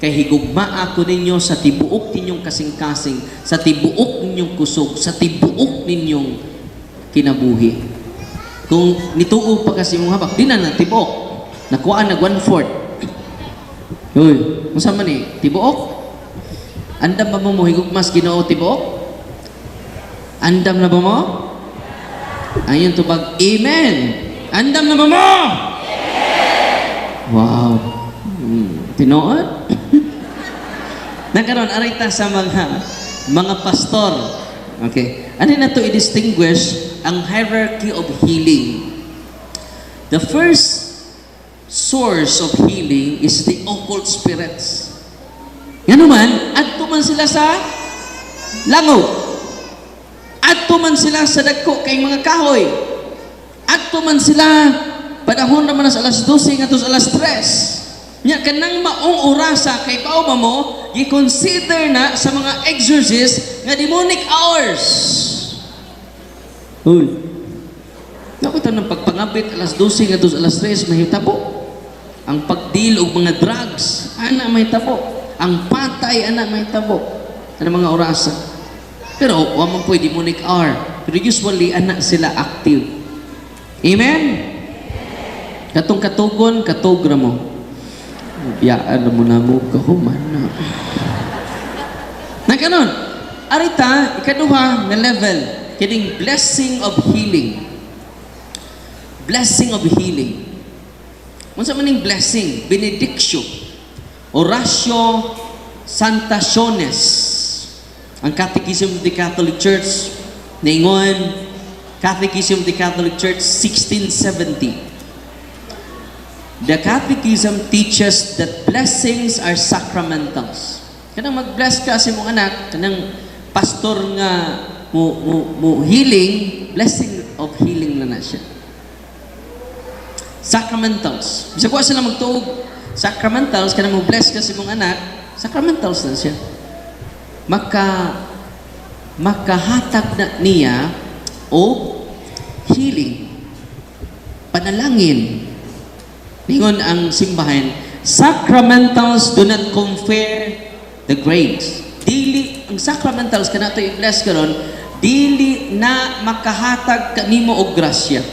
Kay higugma ako ninyo sa tibuok ninyong kasing-kasing, sa tibuok ninyong kusog, sa tibuok ninyong kinabuhi. Kung nituo pa kasi mong habak, di na na tibuok. Nakuhaan nag one-fourth. Uy, unsa man ni? Tibuok? Andam ba mo mohigugmas Ginoo tibuok? Andam na ba mo? Ayon tubag, amen. Andam na ba mo? Wow. Tinuod? Nakaroon, aray ta sa mga pastor. Okay. Ano na to i-distinguish ang hierarchy of healing? The first source of healing is the occult spirits. Yan naman, adto man sila sa langob. Adto man sila sa dagko kay mga kahoy. Adto man sila panahon naman sa alas 12 ngadto sa alas 3. Nya kanang maong orasa kay bao ba mo, gi-consider na sa mga exorcist nga demonic hours. Uy. Naku ng pagpangabit alas 12 ngadto sa alas 3, mahitabo. Ang pagdeal og mga drugs, ana, mahitabo. Ang patay, ana, mahitabo. Ana mga orasa. Pero wa man po'y demonic hour. Pero usually ana sila active. Amen? Katong katugon, katog ra mo. Biyaan na mo na mo kahuman na. Na kanon, arita, ikaduha nga level, kining blessing of healing. Blessing of healing. Unsa man ning blessing? Benedictio. Oratio Santationis. Ang Catechism of the Catholic Church, ningon, Catechism of the Catholic Church, 1670. The Catechism teaches that blessings are sacramentals. Kanang mag-bless ka sa imong anak, kanang pastor nga mo healing, blessing of healing na na siya. Sacramentals. Bisag wa sila magtuog sacramentals, kanang mo bless ka sa imong anak, sacramentals na siya. Makahatag na niya og healing. Panalangin. Ningon ang simbahan, sacramentals do not confer the grace. Dili ang sacramentals kanato i-bless karon, dili na makahatag kanimo og grasya.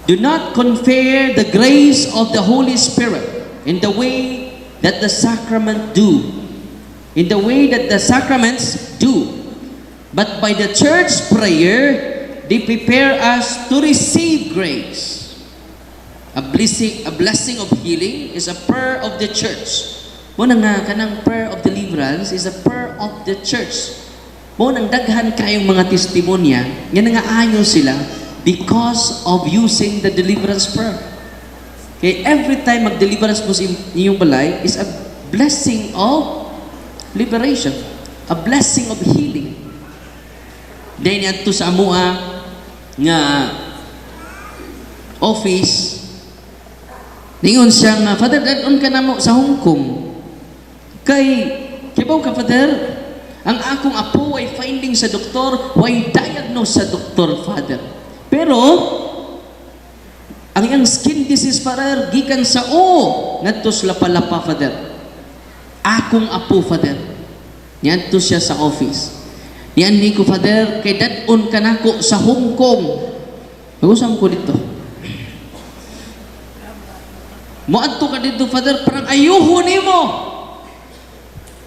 Do not confer the grace of the Holy Spirit in the way that the sacrament do. In the way that the sacraments do. But by the church prayer, they prepare us to receive grace. A blessing of healing is a prayer of the church. Mo na nga kanang prayer of deliverance is a prayer of the church. Mo nang daghan kayong mga testimonya nga nangaayo sila because of using the deliverance prayer. Okay, every time mag-deliverance mo sa inyong balay is a blessing of liberation, a blessing of healing. Then adto sa amoa nga office, ningon siya nga, "Father, dad-on ka namo sa Hong Kong. Kay, kibaw ka, Father, ang akong apo ay finding sa doktor, way diagnose sa doktor, Father. Pero, ang iyang skin disease, Father, gikan sa o, ngadto sa lapalapa, Father. Akong apo, Father." Niadto siya sa office. Niyan ni ko, "Father, kay dad-on ka nako sa Hong Kong." Mag-usam ko dito. "Moadto ka dito, Father, parang ayuho nimo.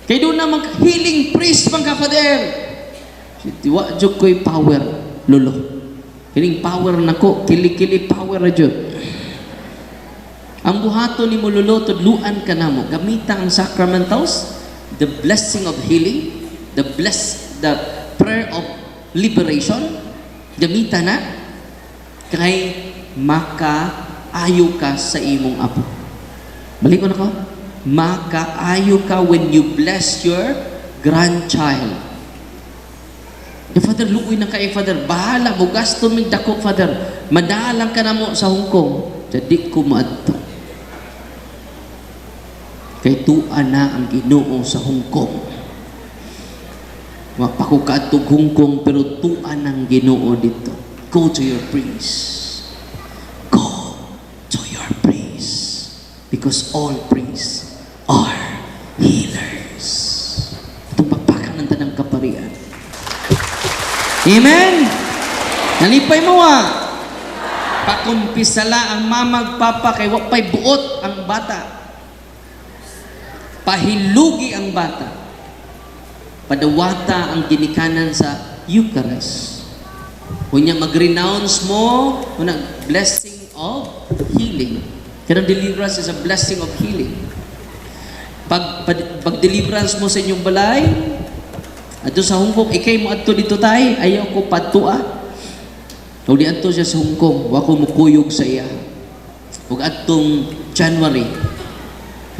Kay doon na mag healing priest man ka, Father." "Wa jud ko'y power, lolo. Kining power nako, kili-kili power ra jud. Ang buhaton nimo, lolo, tudluan ka namo. Gamita ang sacramentals, the blessing of healing, the prayer of liberation, gamita na kay makaayo ka sa imong apo." Balik ko na ko. Makaayo ka when you bless your grandchild. "The Father, luoy na kay, Father. Bahala mo, gasto mig dako, Father. Madalang ka na mo sa Hong Kong." "Jadi ko maadto. Kay tua na ang Ginoo sa Hong Kong. Wa pa ko kaadtog Hong Kong pero tua ng Ginoo dito." Go to your priest. Go to your priest. Because all priests are healers. Itong pagpakan ng tanang kaparian. Amen? Nalipay mo ah. Pakumpisala ang mamag papa kay wa pa'y buot ang bata. Pahilugi ang bata. Padawata ang ginikanan sa Eucharist. Unya mag-renounce mo, una, blessing of healing. Kanang deliverance is a blessing of healing. Pag deliverance mo sa inyong balay, adto sa Hong Kong, ikay mo adto dito tay, ayaw ko padtua. Ug di adto siya sa Hong Kong, wa ko mukuyog sa iya. Ug adtong January,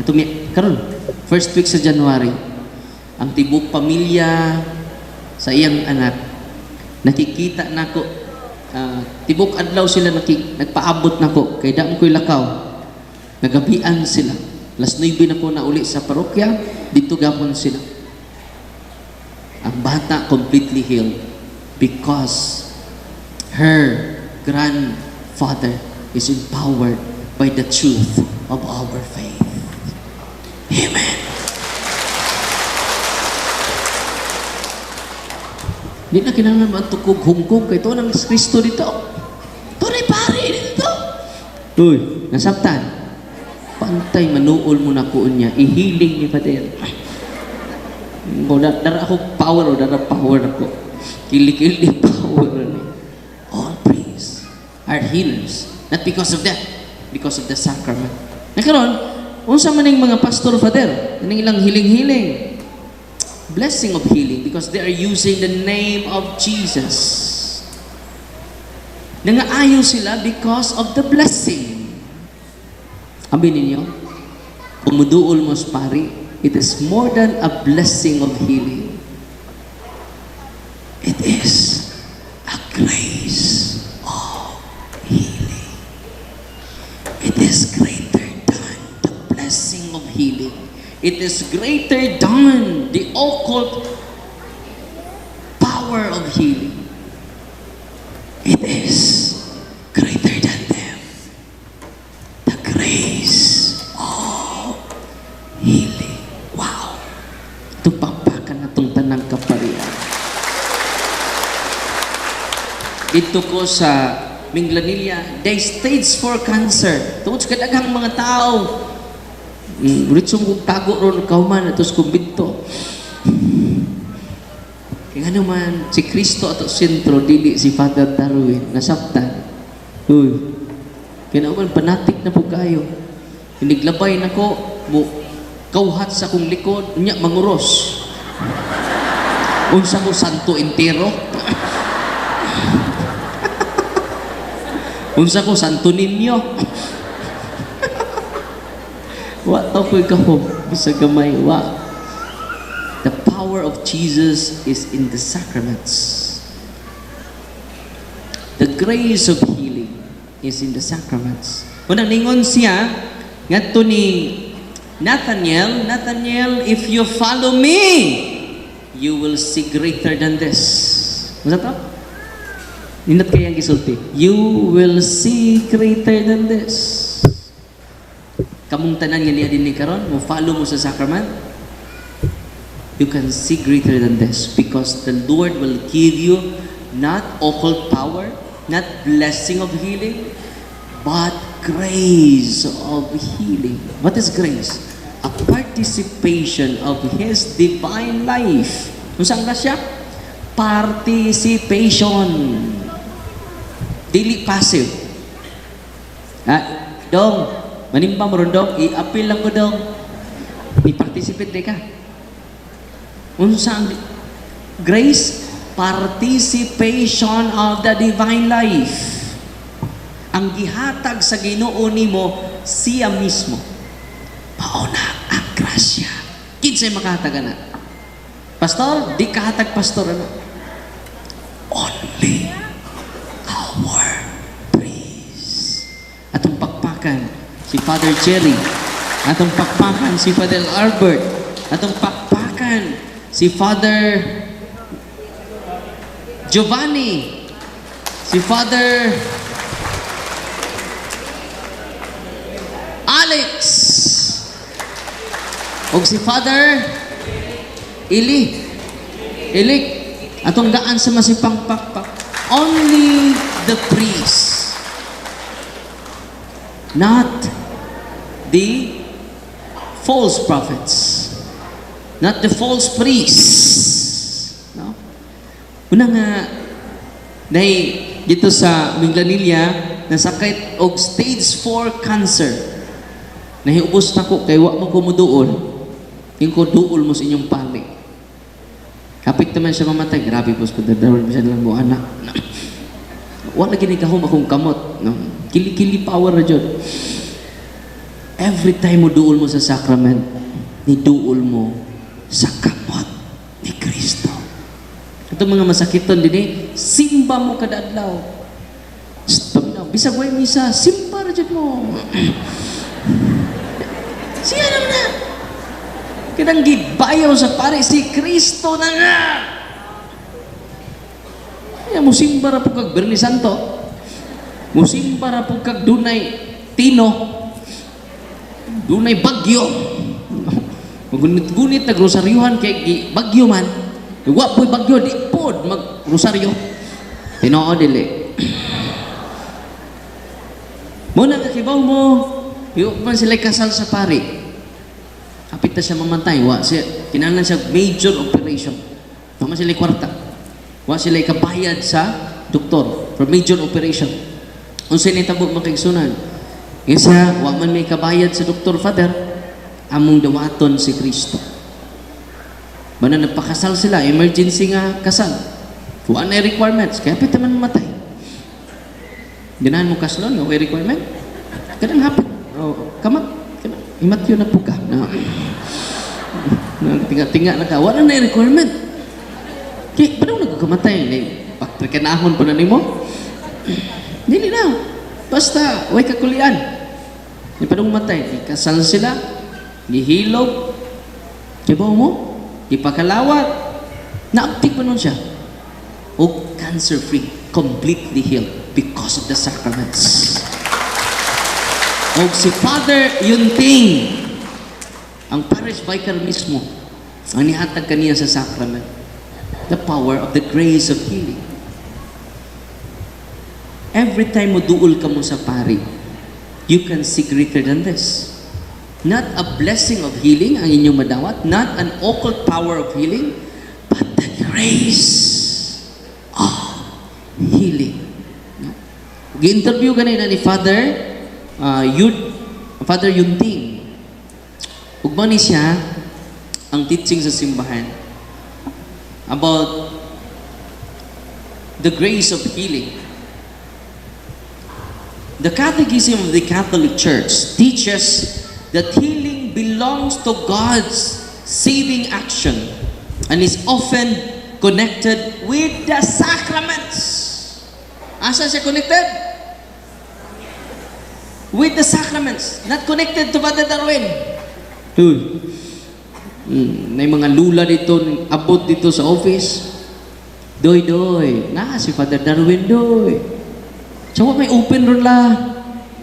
adto mi karon, first week sa January, ang tibok pamilya sa iyang anak nakikita nako, tibok adlaw sila nagpaabot nako kay damo ko'y lakaw. Nagabian sila. Alas 9 na ko na uli sa parokya, dito gapon sila. Ang bata completely healed because her grandfather is empowered by the truth of our faith. Amen. Di na kinahanglan matukog hungkog kay tuo ng Kristo dito. Tunay pare dito. Uy, nasabtan. Pantay manuol mo na ko niya, ihiling ni Father. Kung dara ako power o dara power ako. Kili-kili power ni. All priests are healers. Not because of that, because of the sacrament. Nakaron, unsa man ning mga pastor, Father, ning ilang healing-healing? Blessing of healing because they are using the name of Jesus. Nangaayo sila because of the blessing. Abi ninyo, kung muduol mo sa pari, it is more than a blessing of healing. It is a grace of healing. It is greater than the blessing of healing. It is greater than the occult power of healing. It is greater than them. The grace of healing. Wow! Tupakpakan na itong tanang kaparian. Dito ko sa Minglanilla, they stage 4 cancer. Tungod sa kadaghang mga tao. Ritsong kong tago ron, kauman, ato sa kumbinto. Kaya nga naman, si Kristo ato sentro, dili si Father Darwin, nasabtan. Uy, kaya naman, panatik na po kayo. Iniglabay na ko, mo, kauhat sa kong likod, unya, manguros. Unsa ko, santo entero? Unsa ko, santo ninyo? Wa to ko'y kahom, bisag gamay, wa. The power of Jesus is in the sacraments. The grace of healing is in the sacraments. Unang ningon siya, ngadto ni Nathaniel, "Nathaniel, if you follow me, you will see greater than this." Unsa to? Nindot kayang gisulti. You will see greater than this. Kamong tanan nga niya dinhi karon, mo follow mo sa sacrament, you can see greater than this because the Lord will give you not occult power, not blessing of healing, but grace of healing. What is grace? A participation of His divine life. Kung saan grasya? Participation. Dili passive. Ah, dong, manimba mo ron dong, i-appeal lang ko dong. I-participate di ka. Unsa ang grace? Participation of the divine life. Ang gihatag sa Ginoo nimo siya mismo. Pauna ang grasya. Kinsay makahatag ana? Pastor, di kahatag pastor ana. Only our priest. Atong pakpakan si Father Jerry, atong pakpakan si Father Albert, atong pakpakan si Father Giovanni, si Father Alex, ug si Father Ili. Ilik. Atong gaan sa masipang pakpak. Only the priest. Not the false prophets. Not the false priests. No? Una nga, dahil dito sa Minglanilla, nasakit og stage 4 cancer. Nahiubos na ko, kay wa mo kumuduol. Yung ko duol mo sa inyong pali. Kapit naman siya mamatay. Grabe po, sa bisa lang mo anak. Wala gini kahom akong kamot. No? Kili-kili power na dyan. Every time mo duol mo sa sacrament, ni duol mo sa kamot ni Kristo. Itong mga masakiton din eh, simba mo kada adlaw. Paminaw, bisag way misa, simba ra jud mo. Siya naman na. Kanang gibayaw sa pare, si Kristo na nga. Kaya musimba ra po kag Biyernes Santo. Musimba ra po kag dunay tino. Dunay bagyo. Magunit-gunit nag-rosaryuhan kay gi bagyo man. Wa po'y bagyo, di pod mag-rosaryo. Tinuod dili. Mo na kakibaw mo, yung man sila kasal sa pari. Hapit na siya mamatay, wa siya kinahanglan siya major operation. Wa man sila kwarta. Wa sila kabayad sa doktor for major operation. Unsa nitabo, mga kaigsunan? Isa, wa man may kabayad sa doktor, Father, among dawaton si Kristo. Bana nagpakasal sila, emergency nga kasal. Wa na requirements, kaya pita man mamatay. Ganahan mo kaslon nga way requirement? Kanang hapit. Oh, kamat kanang imatyo na po ka. Na, na tinga-tinga na ka. Wala na requirement. Kay paano nagkamatay ni pagprekanahon pa na nimo? Dili na. Basta way kakulian. Di pa nung matay, kasal sila, gihilog, kibaw mo, gipakalawat, naabtik pa nun siya. O cancer-free, completely healed because of the sacraments. O si Father Yunting, ang parish vicar mismo, ang nihatag kaniya sa sacrament. The power of the grace of healing. Every time mo duol ka mo sa pari, you can see greater than this. Not a blessing of healing ang inyong madawat, not an occult power of healing, but the grace of healing. No? Gi-interview ganina ni Father Yunting. Ug ni siya ang teaching sa simbahan about the grace of healing. The Catechism of the Catholic Church teaches that healing belongs to God's saving action and is often connected with the sacraments. Asa siya connected? With the sacraments. Not connected to Father Darwin. Uy. May mga lula dito, abot dito sa office. Doy, doy. Na, si Father Darwin, doy. So, wa may open ron la.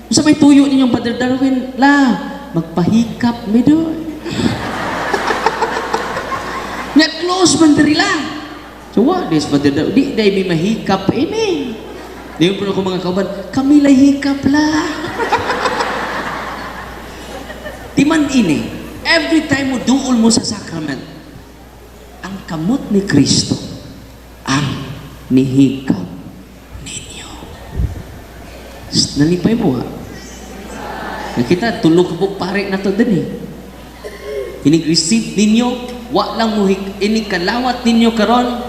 Sa may tuyo ninyong Father Darwin, la. Magpahikap mi doy. Nga close man diri la. So, wa this Father Darwin. Di dai mi mahikap ini. Di mo po ako mga kauban, kami lay hikap la. Timan ini, every time mo duol mo sa sacrament, ang kamot ni Kristo ang nihikap ninyo. Shh, nalipay mo ha. Nakita, tulog ka po pare na to din eh. Inig-receive ninyo, wa lang mo inig kalawat ninyo karon.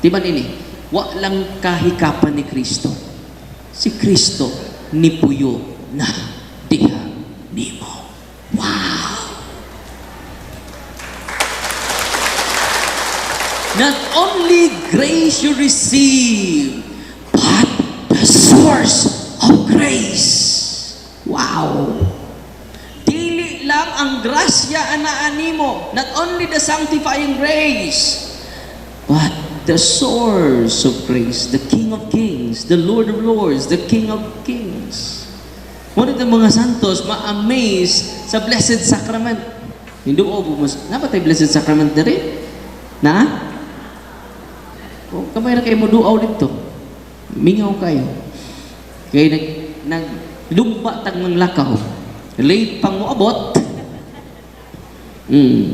Di ba nini? Wa lang kahikapan ni Kristo. Si Kristo nipuyo na diha nimo. Wow! Not only grace you receive, but the source of grace. Wow! Dili lang ang grasya anaa nimo, not only the sanctifying grace, but the source of grace, the King of Kings, the Lord of Lords, the King of Kings. One of the mga santos ma-amaze sa Blessed Sacrament. Hindi ko mas napatay Blessed Sacrament diri? Na? O, kamay ra kayo mo duaw dito. Mingaw kayo. Kay nag lumba tag ng lakaw. Late pang moabot.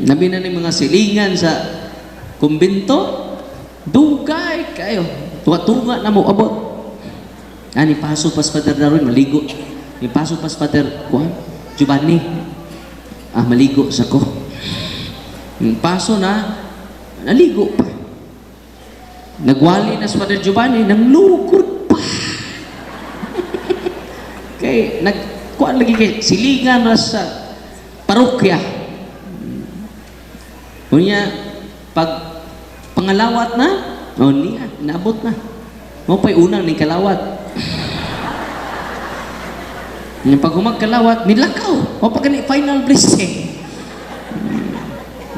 Nabi na ni mga silingan sa kumbento. Dugay kayo. Tunga-tunga na mo abot. Ah, ni paso pas Father Darwin, maligo. Ni paso pas Father kuan, Giovanni. Ah, maligo sa ko. Yung paso na, naligo pa. Nagwali na si Father Giovanni, nanglukod pa. Kay nagkuan lagi kay silingan ra sa parokya. Unya pag pangalawat na, oh niya, naabot na. Mao pa'y unang ning kalawat. Yung pag humag kalawat, nilakaw. O pa gani final blessing.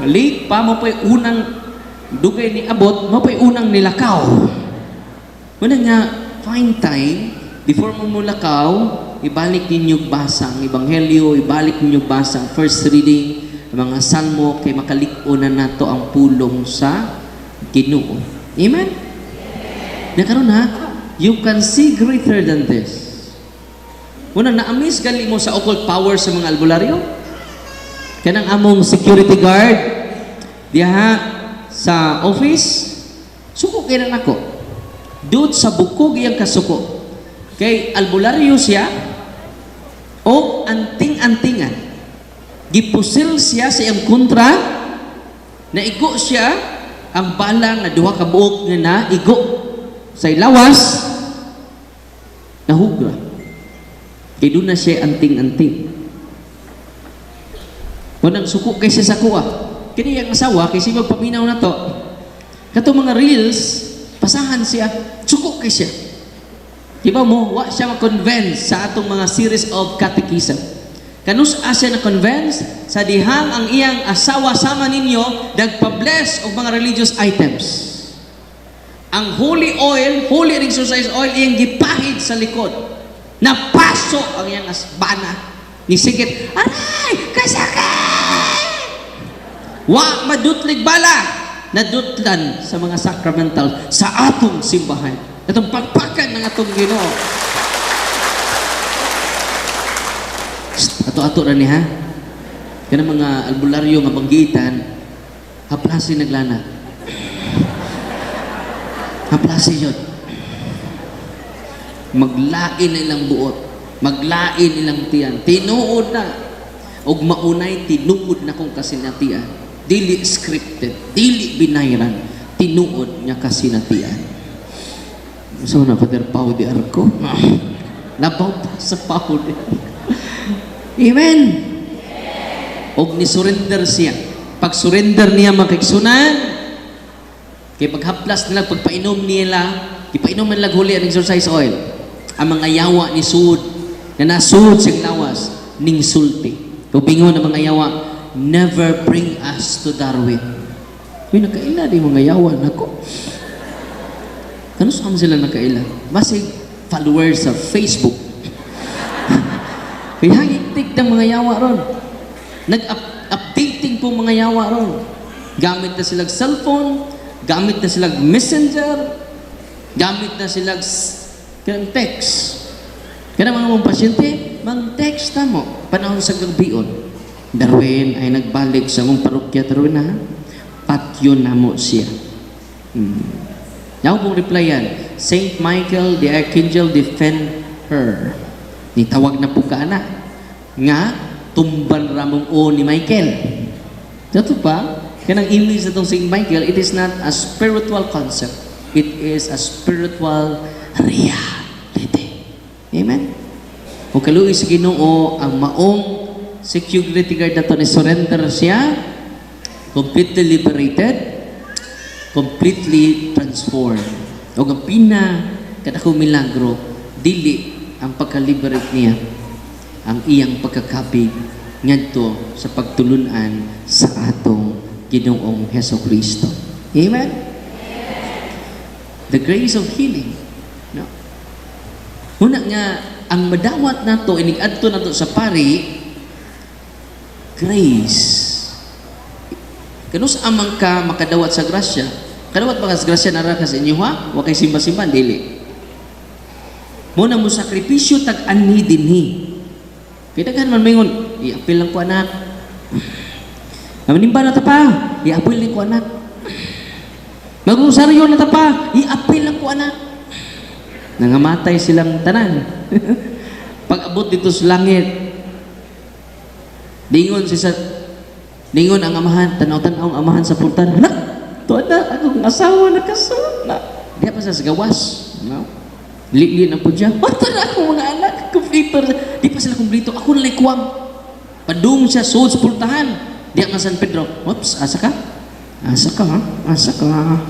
Late pa mo pa'y unang dugay ni abot, mo pa'y unang nilakaw. Muna nga, find time, before mo mulakaw, ibalik ninyo basa ang Ebanghelyo, ibalik ninyo basa ang first reading, ang mga salmo, kay makalig-on na nato ang pulong sa Ginoo. Amen? Nakaroon ha, you can see greater than this. Muna, na-amaze gali mo sa occult power sa mga albularyo? Kanang among security guard, diha sa office, suko kay na nako. Dut sa bukog iyang kasuko. Kay albularyo siya, o anting-antingan. Gipusil siya sa iyang kontra, naigo siya ang bala nga duha ka buok nga naigo sa lawas, nahugra. Kay doon na siya anting-anting. Unang suko kay siya sa kuha. Kini ang asawa, kay siya magpaminaw na to. Kato mga reels, pasahan siya, suko kay siya. Di ba mo, wa siya ma-convince sa atong mga series of catechism. Kanus siya na-convince sa dihang ang iyang asawa sama ninyo nagpa-bless og mga religious items. Ang holy oil, holy exorcise oil, iyang gipahid sa likod. Napaso ang iyang asbana. Nisigit, "Aray! Kasakit!" Wa madutlig bala! Nadutlan sa mga sacramental sa atong simbahan. Atong pagpakan ng atong Ginoo. Shh, ato-ato ra ni ha. Kanang mga albularyo nga banggitan, haplasi naglana. Haplasi yun. Maglain na ilang buot. Maglain ilang tiyan. Tinuod na. Og maunay tinuod na kong kasinatian. Dili scripted, dili binayran, tinuod nga kasinatian. So na Father Pau de Arco. Labaw pa sa Pau de Arco. Amen. Og ni surrender siya. Pag surrender niya, mga kaigsunan, kay paghaplas nila, pagpainom nila, ipainom man lag holy and exorcise oil. Ang mga yawa ni sud, na nasud siyang lawas, ning sulti. Tubingon ang mga yawa, "Never bring us to Darwin." Uy, nakaila di mga yawa nako. Kano saan sila nakaila? Basig followers sa Facebook. Kaya high-tech ng mga yawa ron. Nag-updating po mga yawa ron. Gamit na silang cellphone, gamit na silang messenger, gamit na silang kanang text. Kana mga mong pasyente, mang text na mo. Panahon sa gagbion. "Darwin ay nagbalik sa mong parokya, Darwin ha. Patyon na mo siya." Yaw pong replyan, "Saint Michael the Archangel, defend her." Nitawag na po ka na nga tumban ramong o ni Michael. Dato pa, kanang image na itong Saint Michael, it is not a spiritual concept. It is a spiritual reality. Amen? O kaluoy sa Ginoo, ang maong security guard na to ni surrender siya, completely liberated, completely transformed. O ang pina kadakong milagro, dili ang pagka-liberate niya, ang iyang pagkakabig ngadto sa pagtulunan sa atong Ginoong Heso Kristo. Amen? The grace of healing. No? Una nga, ang madawat nato, inig-adto nato sa pari, grace. Kanus amang ka makadawat sa grasya? Kadawat ba ka sa grasya nara ka sa inyo ha? Wa kay simba-simba, dili. Mo na mo sakripisyo tag anhi dinhi. Kay daghan man maingon, "I-apil lang ko, anak. Manimba na ta pa, i-apil lang ko, anak. Magrosaryo na ta pa, i-apil lang ko, anak." Nangamatay silang tanan. Pag abot dito sa langit, dingon si sa dingon ang amahan, tanaw-tanaw ang amahan sa pultan. "Anak, tuwa na akong asawa nakasulod na." Diya pa sa gawas. No? Lili na po siya. "Ato na akong mga anak, kumpleto. Di pa sila kumpleto. Ako na kuwang." Padung siya sud sa pultahan. Diya nga San Pedro. "Oops, asa ka? Asa ka, ha? Asa ka?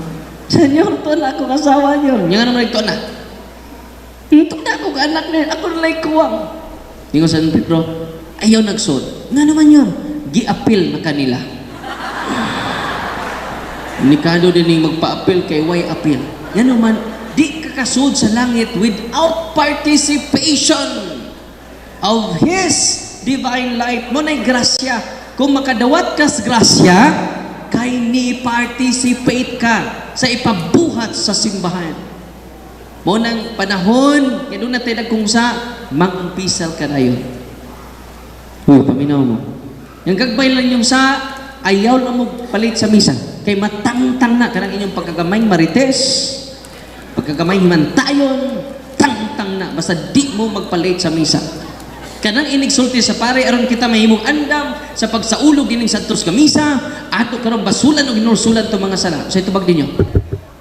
Senyor, to na akong asawa niyo." Nga naman ito na. "Ito na akong anak niya. Ako na kuwang." Ingon San Pedro, ayaw nagsud. Nga naman yun, gi-apil na kanila. Nikado din ning magpa-apil kay way apil. Nga naman, di ka kasud sa langit without participation of His divine light. Mao na'y grasya. Kung makadawat kas grasya, kay ni participate ka sa ipabuhat sa simbahan. Mao nang panahon, kaya doon natin nagkungsa, mangumpisal ka na yun. Uy, paminaw mo. Yung gagbay lang yung sa, ayaw lang mo palit sa misa. Kay matangtang na, kanang inyong pagkagamay marites, pagkagamay himantayon, tangtang na. Basta di mo magpalit sa misa. Kanang inigsulti sa pare aron kita mahimong andam sa pagsaulog dining Santos nga misa, ato karon basulan og hinulsulan to mga sala. Sa itubag ninyo.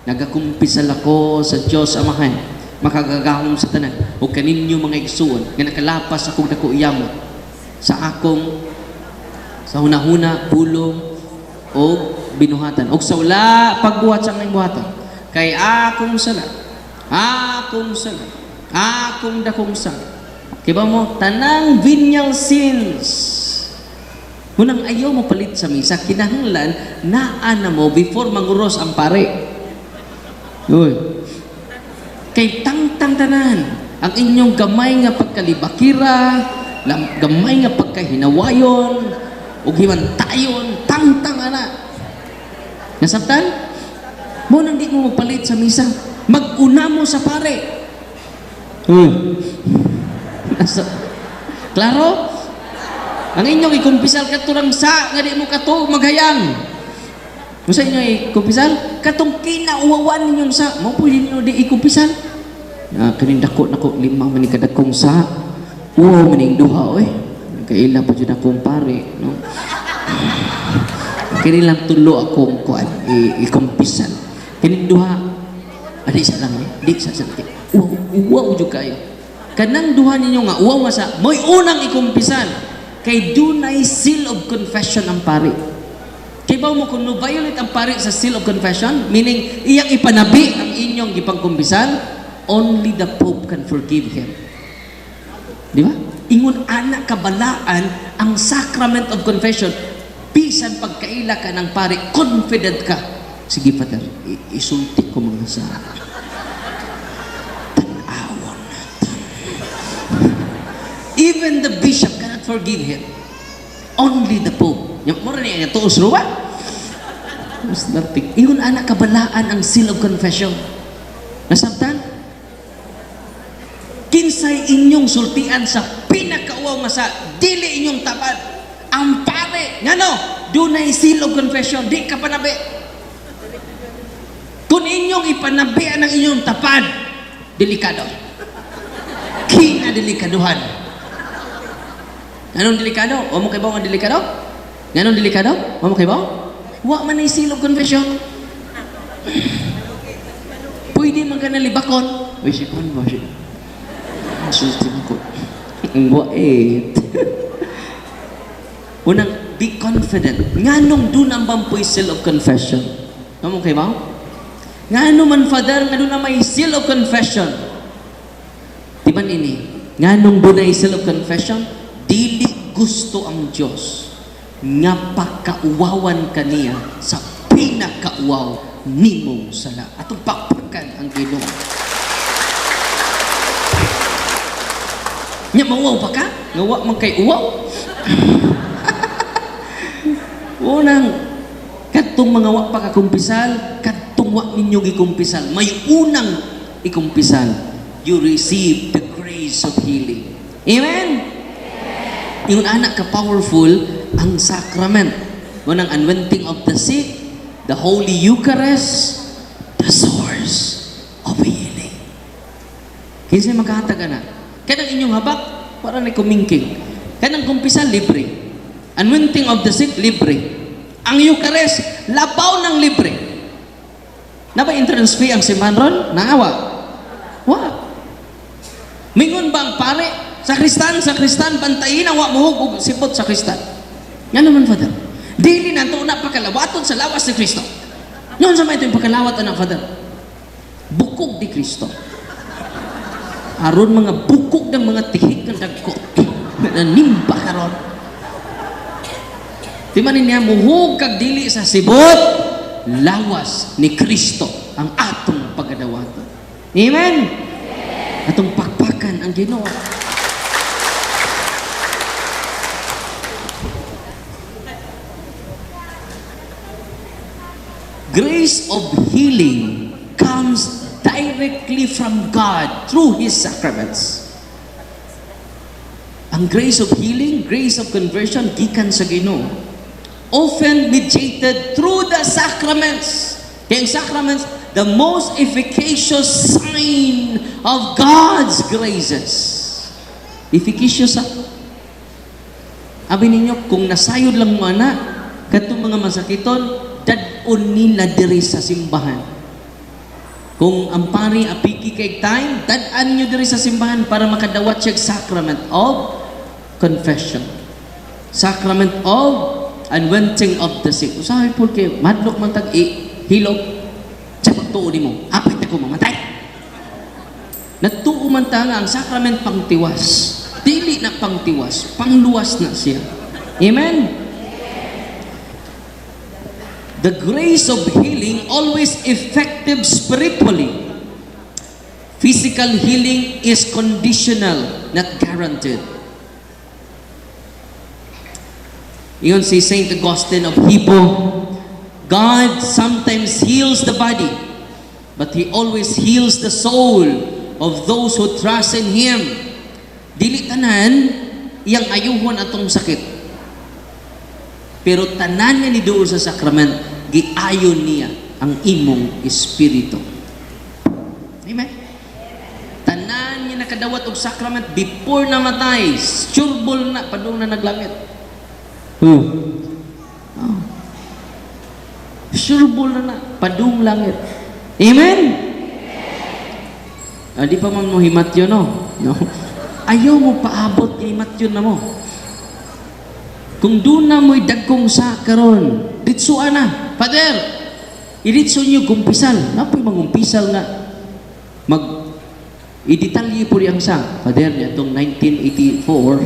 Nagakumpisal ako sa Dios Amahan, makagagahom sa tanan ug kaninyo mga igsuon nga nakalapas akong dako yamot sa akong sa hunahuna, pulong o binuhatan og sa wala pagbuhat sa aming buhatan kay akong sala, akong sala, akong dakong sala. Kiba mo, tanang venial sins. Munang ayaw mo palit sa misa, kinahanglan naa na mo before manguros ang pare. Uy. Kay tangtang tanan ang inyong gamay nga pagkalibakira, gamay nga pagkahinawayon, ug himantayon, tangtang ana. Nasabtan? Mo nang di mo magpalit sa misa. Mag-una mo sa pare. Uy. Klaro? Ang inyong ikumpisal katurang sa nga di mo kato maghayang. Kung sa inyo ikumpisal, katong kinauwawan ninyong sa, mo pwede ninyo di ikumpisal. Ah, kaning dako nako lima man ni kadakong sa. Uwaw man ning duha oy. Kaila pa jud akong pare, no? Kini lang tulo akong kuan ikumpisal. Kining duha adi sa lang eh. Di sa sa. Uwaw, uwaw jud kayo. Kanang duha ninyo nga uwaw nga sa mo'y unang ikumpisal kay dunay seal of confession ang pari. Kay ba mo kung no violate ang pari sa seal of confession, meaning iyang ipanabi ang inyong gipangkumpisal, only the Pope can forgive him. Di ba? Ingon ana kabalaan ang sacrament of confession. Bisan pagkaila ka ng pari, confident ka. Sige, Father, isulti ko mga sa tan-awon natin. Even the bishop cannot forgive him. Only the Pope. Yung mura niya nga tuos ruwa. Mas lartik. Ingon ana kabalaan ang seal of confession. Nasabtan? Kinsay inyong sultian sa pinakauwaw nga sa dili inyong tapad. Ang pare, ngano, dunay seal of confession, di ka panabi. Kung inyong ipanabian ang inyong tapad, delikado. Kina delikaduhan. Anong delikado? O mo kay nga delikado? Nganong delikado? O mo kay? Wa man ay seal of confession. Pwede man ka nalibakon. Uy, si kon ba siya? Sulti mo ko. Ang wait. Unang, be confident. Nganong doon ang bampoy seal of confession? Ano mo kay ba? Ngano man, Father, nga doon na may seal of confession? Di ba nini? Nganong doon ay seal of confession? Dili gusto ang Diyos nga pakauwawan kaniya sa pinakauwaw nimong sala. Atong pakpakan ang Ginoo. Nya mauwaw pa ka? Nga wa man kay uwaw? Unang, kadtong mga wa pa kakumpisal, kadtong wa ninyo gikumpisal, may unang ikumpisal, you receive the grace of healing. Amen? Yung anak ka powerful ang sacrament. Unang anointing of the sick, the Holy Eucharist, the source of healing. Kinsa magkahatag ana? Kanang inyong habak, para na kumingking. Kanang kumpisal, libre. Anointing of the sick, libre. Ang Eucharist, labaw ng libre. Na ba entrance fee ang simbahan ron? Naawa. Wa. Mingon ba ang pare? Sakristan, sakristan, bantayin ang wa muhug og sipot sakristan. Nga naman, Father. Dili na ito na pakalawaton sa lawas ni Kristo. Noon sa may ito yung pakalawat anak, Father. Bukog di Kristo. Aron mga bukog ng mga tihik ng dagko. Nanimba karon. Di man niya muhug kag dili sa sibot, lawas ni Kristo ang atong pagadawaton. Amen. Atong pakpakan ang Ginoo. Grace of healing comes directly from God through His sacraments. Ang grace of healing, grace of conversion, gikan sa Ginoo. Often mediated through the sacraments. Kaya ang sacraments, the most efficacious sign of God's graces. Efficacious, ah. Abi ninyo, kung nasayod lang mo ana, katong mga masakiton, dad-on nila diri sa simbahan. Kung ang pari apiki kay time, dad-an nyo diri sa simbahan para makadawat siya sacrament of confession. Sacrament of anointing of the sick. Usahay po kay madlok man tag hilog sa pagtuo nimo. Apit ako mamatay. Nagtuo man ta nga ang sacrament pangtiwas. Dili na pangtiwas, pangluwas na siya. Amen? The grace of healing always effective spiritually. Physical healing is conditional, not guaranteed. Ingon si Saint Augustine of Hippo, God sometimes heals the body, but He always heals the soul of those who trust in Him. Dili tanan iyang ayuhon atong sakit. Pero tanan nga ni duol sa sakrament, giayon niya ang imong espiritu. Amen? Tanan nga nakadawat og sacrament before namatay, sureball na, padung na naglangit. Oh. Sureball na na, padung langit. Amen? Ah, di pa man mo himatyon, no? No? Ayaw mo paabot kay himatyon na mo. Kung doon na mo'y dagkong sa karon, ditsuan na. Father, iditso niyo kumpisal. Napoy mangumpisal nga. Mag i-detalye po riyang sa. Father, niya itong 1984.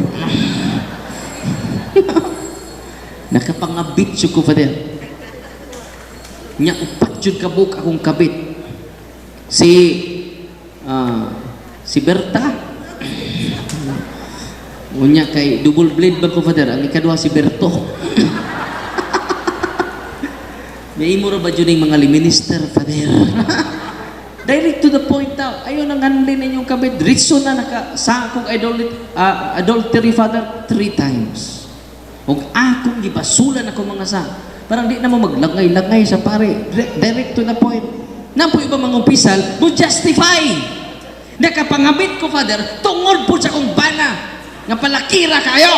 Nakapangabit siya ko, Father. Nya upat jud kabuk akong kabit. Si Berta. Unya kay double blade ba ko, Father? Ang ikaduha si Berto. May imo ra ba jud ning mga minister, Father? Direct to the point daw. Ayaw nang handlin ninyong kabit. Diretso na naka sa akong adultery, Father, 3 times. Ug akong gibasulan ako mga sa. Parang di na mo maglangay-langay sa pare. Direct to the point. Napo iba mga umpisal, mo justify. Nakapangabit ko, Father, tungod po sa akong bana. Nga palakira kayo.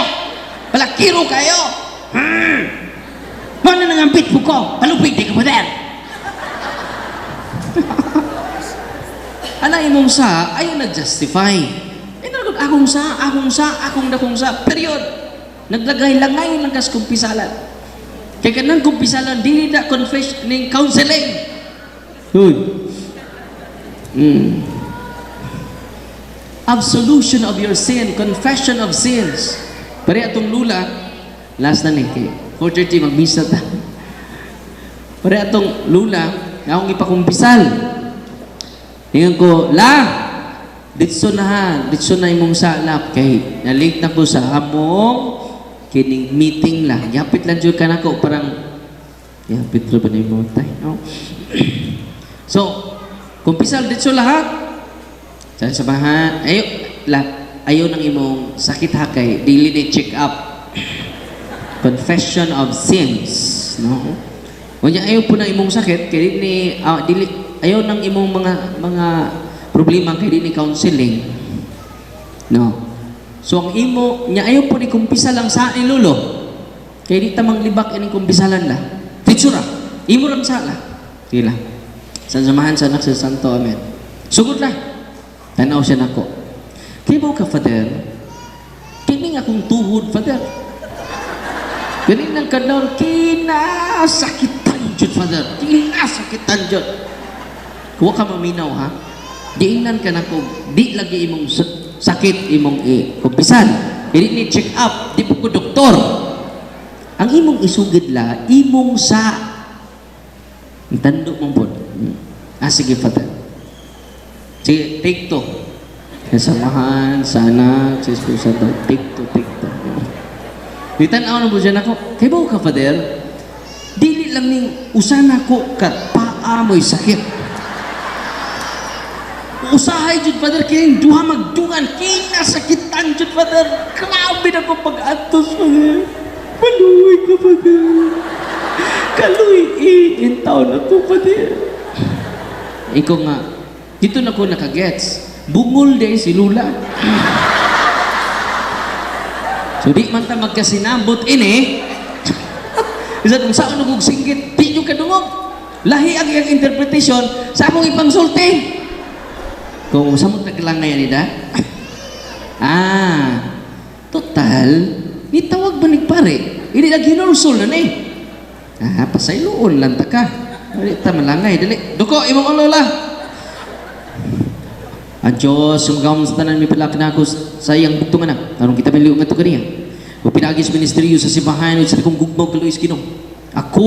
Palakiro kayo. Mana nangambit po ko? Palupig di ka, Father. Ala imong sa, ayaw na-justify. Eh, nalagod, akong sa, akong sa, akong dakong sa. Period. Naglagay-langay lang kas kumpisalan. Kaya kanang kumpisalan, dili na confession, ning counseling. Huy. Absolution of your sin, confession of sins. Pare atong lula, last na ni, kay 4:30 magmisa ta. Pare atong lula, nga akong ipakumpisal. Ingon ko, la, ditso na ha, ditso na imong salap kay na-late na ko sa among kining meeting la. Yapit lang jud kanako parang yapit ra ba ni mo tay, no? So, kumpisal ditso lahat. Sa samahan, ayo la, ayo nang imong sakit ha kay dili ni check up. Confession of sins, no? Unya ayo po nang imong sakit kay dili ni dili ayo nang imong mga problema kay dili ni counseling. No. So ang imo nya ayo po ni kumpisa lang sa ni lolo. Kay di ta manglibak ining kumpisalan la. Titsura, imo ra sala. Sige lang. Sa samahan sa anak sa Santo, amen. Sugod na. Tanaw siya nako. Kay mo ka, Father? Kini nga akong tuhod, Father. Ganin ng kadlaw, kinasakitan jud, Father. Kinasakitan jud. Kuha ka maminaw, ha? Diingnan ka nako, di lagi imong sakit imong i-kumpisan. Dili ni check up, di po ko doktor. Ang imong isugid la, imong sa. Tando mong pod. Ah, sige, Father. Sige, take two. Sa Amahan, sa Anak, sa Espiritu Santo. Take two, take two. Di tan-aw na po siya nako. Kay ka, Father? Dili lang ning usa na ko ka paa mo'y sakit. Usahay jud, Father, kay duha magdungan kinasakitan jud, Father. Grabe na ko pag-antos, Father. Maluoy ka, Father. Kaluy in taon na to, Father. Ikaw nga, dito na ko nakagets. Bungol day si Lula. So di man ta magkasinabot ini. Isa kung saan og singgit, di nyo kadungog. Lahi ang iyang interpretation sa among ipangsulti. Kung sa mo naglangay nida. Ah, total, nitawag ba ni pare? Hindi na ginulsol na ni. Ah, pasayloon lang ta ka. Dali ta malangay, dali. Duko, imong ulo la. Ang Diyos, sumagam sa tanan mipilak na ako sa iyang bugtong anak. Aron kita miliw nga to kaniya. O pinagi sa ministeryo sa simbahan o sa kong gugmaw kaluoy Ginoo. Ako,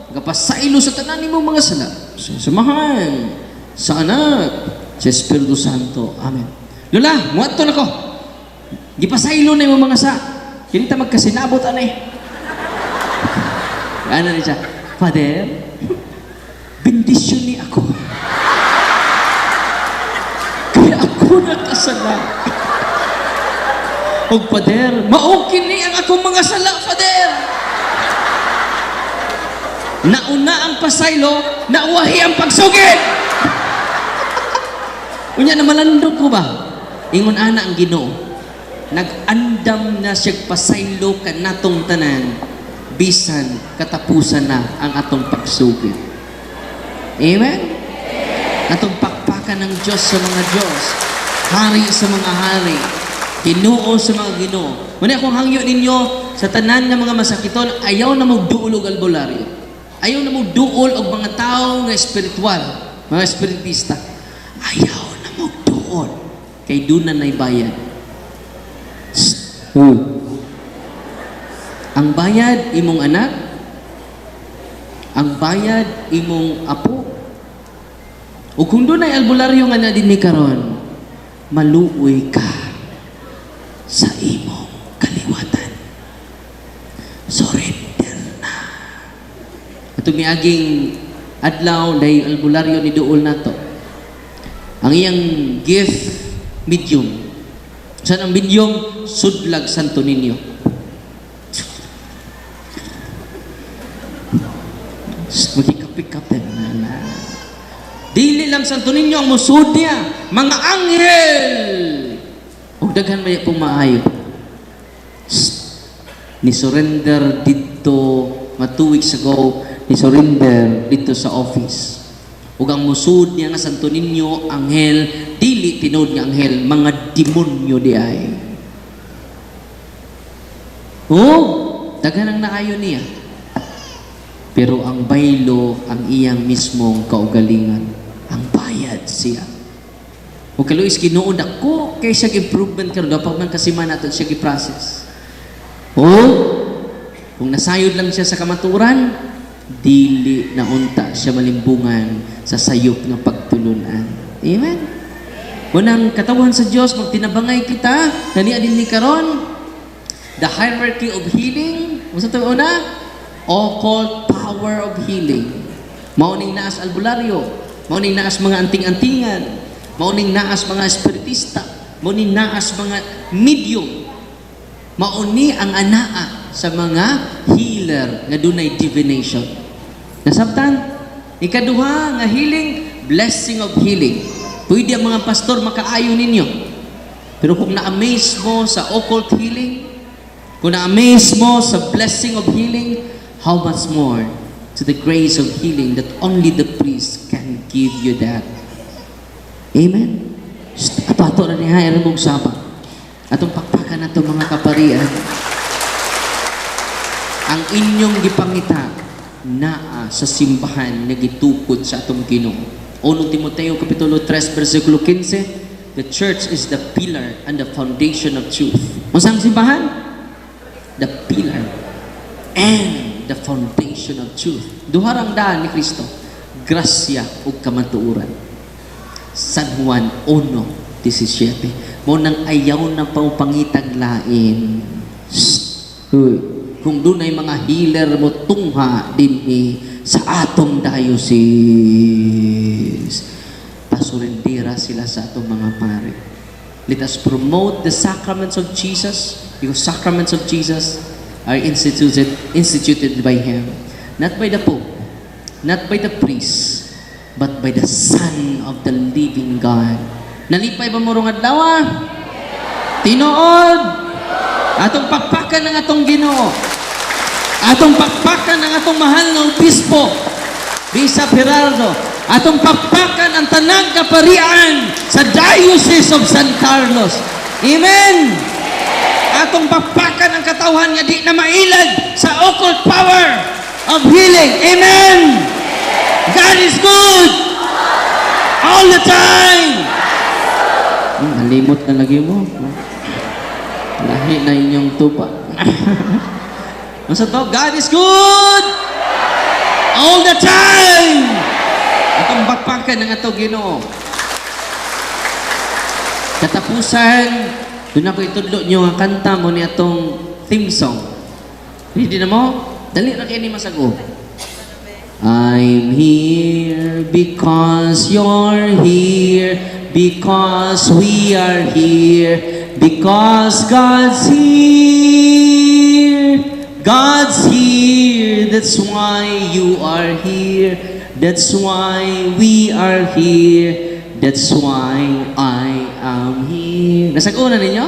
nagapasaylo sa tanan nimong mga sala. Sa Amahan, sa Anak, sa Espiritu Santo. Amen. Lola, muadto na ko. Gipasaylo na imong mga sa. Kini ta magkasinabot anay. Ano ni siya? Father, bendisyon ni ako. Kaya ako nakasala. Og Father, mao kini ang akong mga sala, Father. Nauna ang pasaylo, nauwahi ang pagsugid. Unya na malandok ko ba? Ingon ana ang Ginoo. Nag-andam na siya pasaylo kanatong tanan bisan katapusan na ang atong pagsugid. Amen? Atong pakpakan ng Diyos sa mga Diyos, Hari sa mga hari, Ginoo sa mga Ginoo. Muna akong hangyo ninyo sa tanan nga mga masakiton, ayaw na mo duol og albularyo. Ayaw na mo duol og mga tao nga espiritual, mga espiritista. Ayaw na mo duol kay doon na nay bayad. Shh. Uy. Ang bayad imong anak, ang bayad imong apo. O kung doon ay albularyo nga na din ni karon, maluoy ka sa imong kaliwatan. Surrender na. Atong miaging adlaw dahil albularyo ni duol nato. Ang iyang gift, medium. Saan ang medium? Sudlag Santo Niño. Magkikapik-kap na na. Dili lang Santo Niño ang musud niya, mga anghel. Ug daghan may pong maayo. Shh. Ni surrender didto matuwig sa go, ni surrender didto sa office. Ug ang musud niya nga Santo Niño, anghel, dili tinuod nga anghel, mga demonyo di ay. Oh, daghan ang naayo niya. Pero ang baylo ang iyang mismong kaugalingan, ang bayad siya. O kaluoy Ginoo dako kay siya improvement karon dapat man kasi man nato siya gi-process. O kung nasayod lang siya sa kamaturan, dili na unta siya malimbungan sa sayop nga pagtulunan. Amen. Unang katawhan sa Dios, magtinabangay kita naniya din ni karon the hierarchy of healing. Unsa to una? Occult power of healing. Mao ning naas albularyo, mao ning naas mga anting-antingan, mao ning naas mga espiritista, mao ning naas mga medium. Mao ni ang anaa sa mga healer nga dunay divination. Nasabtan? Ikaduha nga healing, blessing of healing. Pwede ang mga pastor makaayo ninyo. Pero kung na-amaze mo sa occult healing, kung na-amaze mo sa blessing of healing, how much more to the grace of healing that only the priest can give you that. Amen? Shh, ato na niya, aron mong saba. Atong pakpakan nato mga kaparian. Ang inyong gipangita naa sa simbahan nga gitukod sa atong Ginoo. 1 Timoteo kapitulo 3 bersikulo 15, The church is the pillar and the foundation of truth. Unsa ang simbahan? The pillar and the foundation of truth. Duha rang daan ni Kristo. Grasya ug kamatuoran. San Juan 1:17. Mao nang ayaw na pangitag lain. Shh. Huy. Kung dunay mga healer mo tungha dinhi sa atong diocese, pasurendera sila sa atong mga pare. Let us promote the sacraments of Jesus because sacraments of Jesus are instituted by Him. Not by the Pope, not by the priest, but by the Son of the living God. Nalipay ba mo rong adlaw? Tinuod! Atong pakpakan ng atong Ginoo. Atong pakpakan ang atong mahal nga obispo, Bishop Gerardo. Atong pakpakan ang tanang kaparian sa Diocese of San Carlos. Amen! Atong pakpakan ang katawhan nga di na mailad sa occult power of healing. Amen! God is good all the time! Nalimot na lagi mo. Lahi na inyong tupa. Masa to? God is good all the time! Atong pakpakan ng ato Ginoo. Katapusan, doon ako itudlo nyo ang kanta mo ni atong theme song. Ready na mo? Dali ra kay ni masago. I'm here because you're here, because we are here, because God's here. God's here, that's why you are here. That's why we are here. That's why I am here. Nasago na ninyo?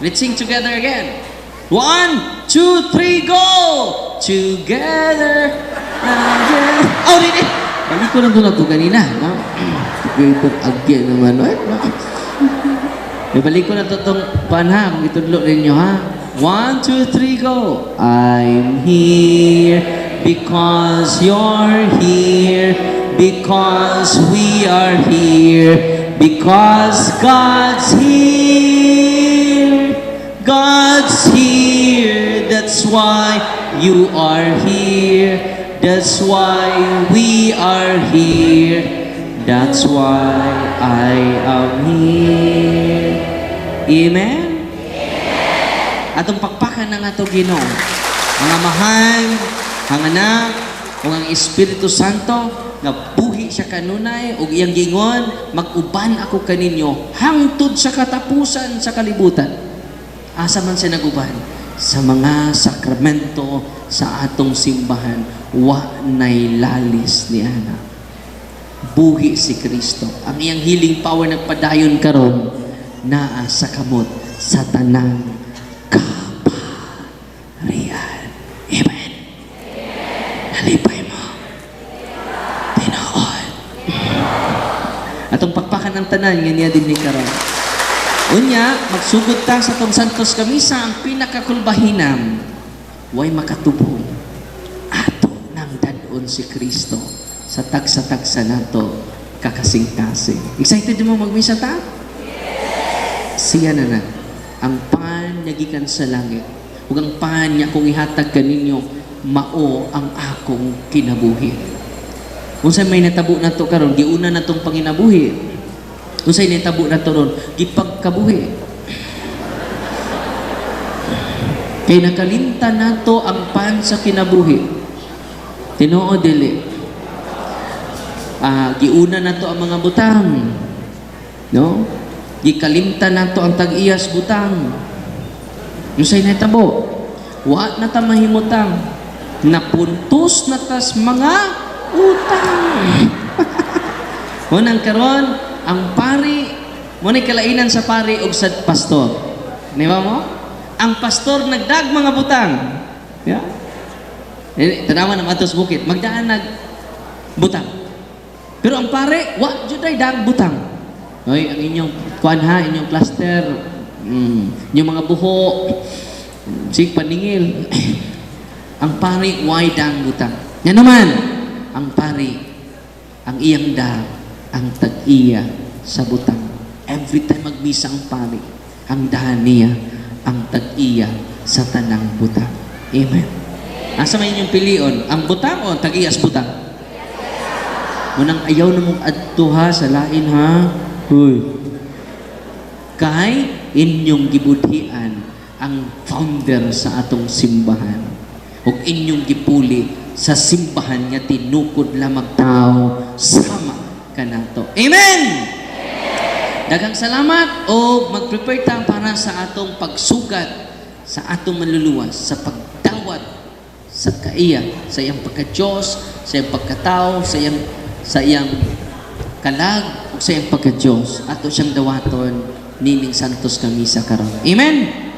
Let's sing together again. One, two, three, go! Together again. Oh, really? Balik ko lang doon ako kanina. No? Together again naman. Ay, no? Ibalik ko na to itong panha kung itudlo ninyo ha. One, two, three, go! I'm here because you're here, because we are here, because God's here. God's here, that's why you are here. That's why we are here. That's why I am here. Amen? Atong pakpakan ng ato Ginoo. Ang Amahan, ang Anak, ug ang Espiritu Santo nga buhi siya kanunay ug iyang giingon, "Mag-uban ako kaninyo hangtod sa katapusan sa kalibutan." Asa man siya naguban? Sa mga sakramento sa atong simbahan, wa nay lalis ni ana. Buhi si Kristo. Ang iyang healing power nagpadayon karon naa sa kamot sa tanang kaparian. Amen. Nalipay mo? Tinuod. Atong pakpakan ang tanan nga niya dinhi karon. Unya, magsugod ta sa atong Santos Kamisa, ang pinakakulbahinam, way makatubong. Ato nang dad-on si Kristo sa tagsa-tagsa nato kakasing-kasing. Excited mo magmisa ta? Siya na na. Ang pan nga gikan sa langit ug ang pan nga akong ihatag kaninyo mao ang akong kinabuhi. Unsay may natabo nato karon, giuna natong panginabuhi. Unsay natabo nato ron, gipagkabuhi. Kay nakalimtan nato ang pan sa kinabuhi. Tinuod dili? Giuna nato ang mga butang. No? Gikalimtan nato ang tag-iyas butang. Unsay natabo? Wa na ta mahimutang. Napuntos na tas mga utang. Unang karon, ang pari, mo ni kalainan sa pari og sa pastor. Di ba mo? Ang pastor nagdag mga butang. Yeah. Eh, tanawan na atos bukid, magdaan nag butang. Pero ang pare, wa jud ay daang butang. Oy, ang inyong kuan ha, inyong plaster, inyong mga buho, sig paningil. Ang pari way daang butang. Nga naman, ang pari, ang iyang da, ang tag-iya sa butang. Everything. Every time magmisa ang pari, hangdahan niya ang tag-iya sa tanang butang. Amen. Asa may inyong pilion? Ang butang o ang tag-iya sa butang? Munang ayaw na mong adto ha sa lain ha. Huy. Kay inyong gibudhian ang founder sa atong simbahan. Ug inyong gipuli sa simbahan nga tinukod lamang tao sama kanato. Amen! Daghang salamat o mag-prepare ta para sa atong pagsugat sa atong manluluwas, sa pagdawat sa kaiya, sa iyang pagka-Diyos, sa iyang pagkatao, sa iyang kalag, ug sa iyang pagka-Diyos. Ato siyang dawaton nining Santos nga Misa karon. Amen.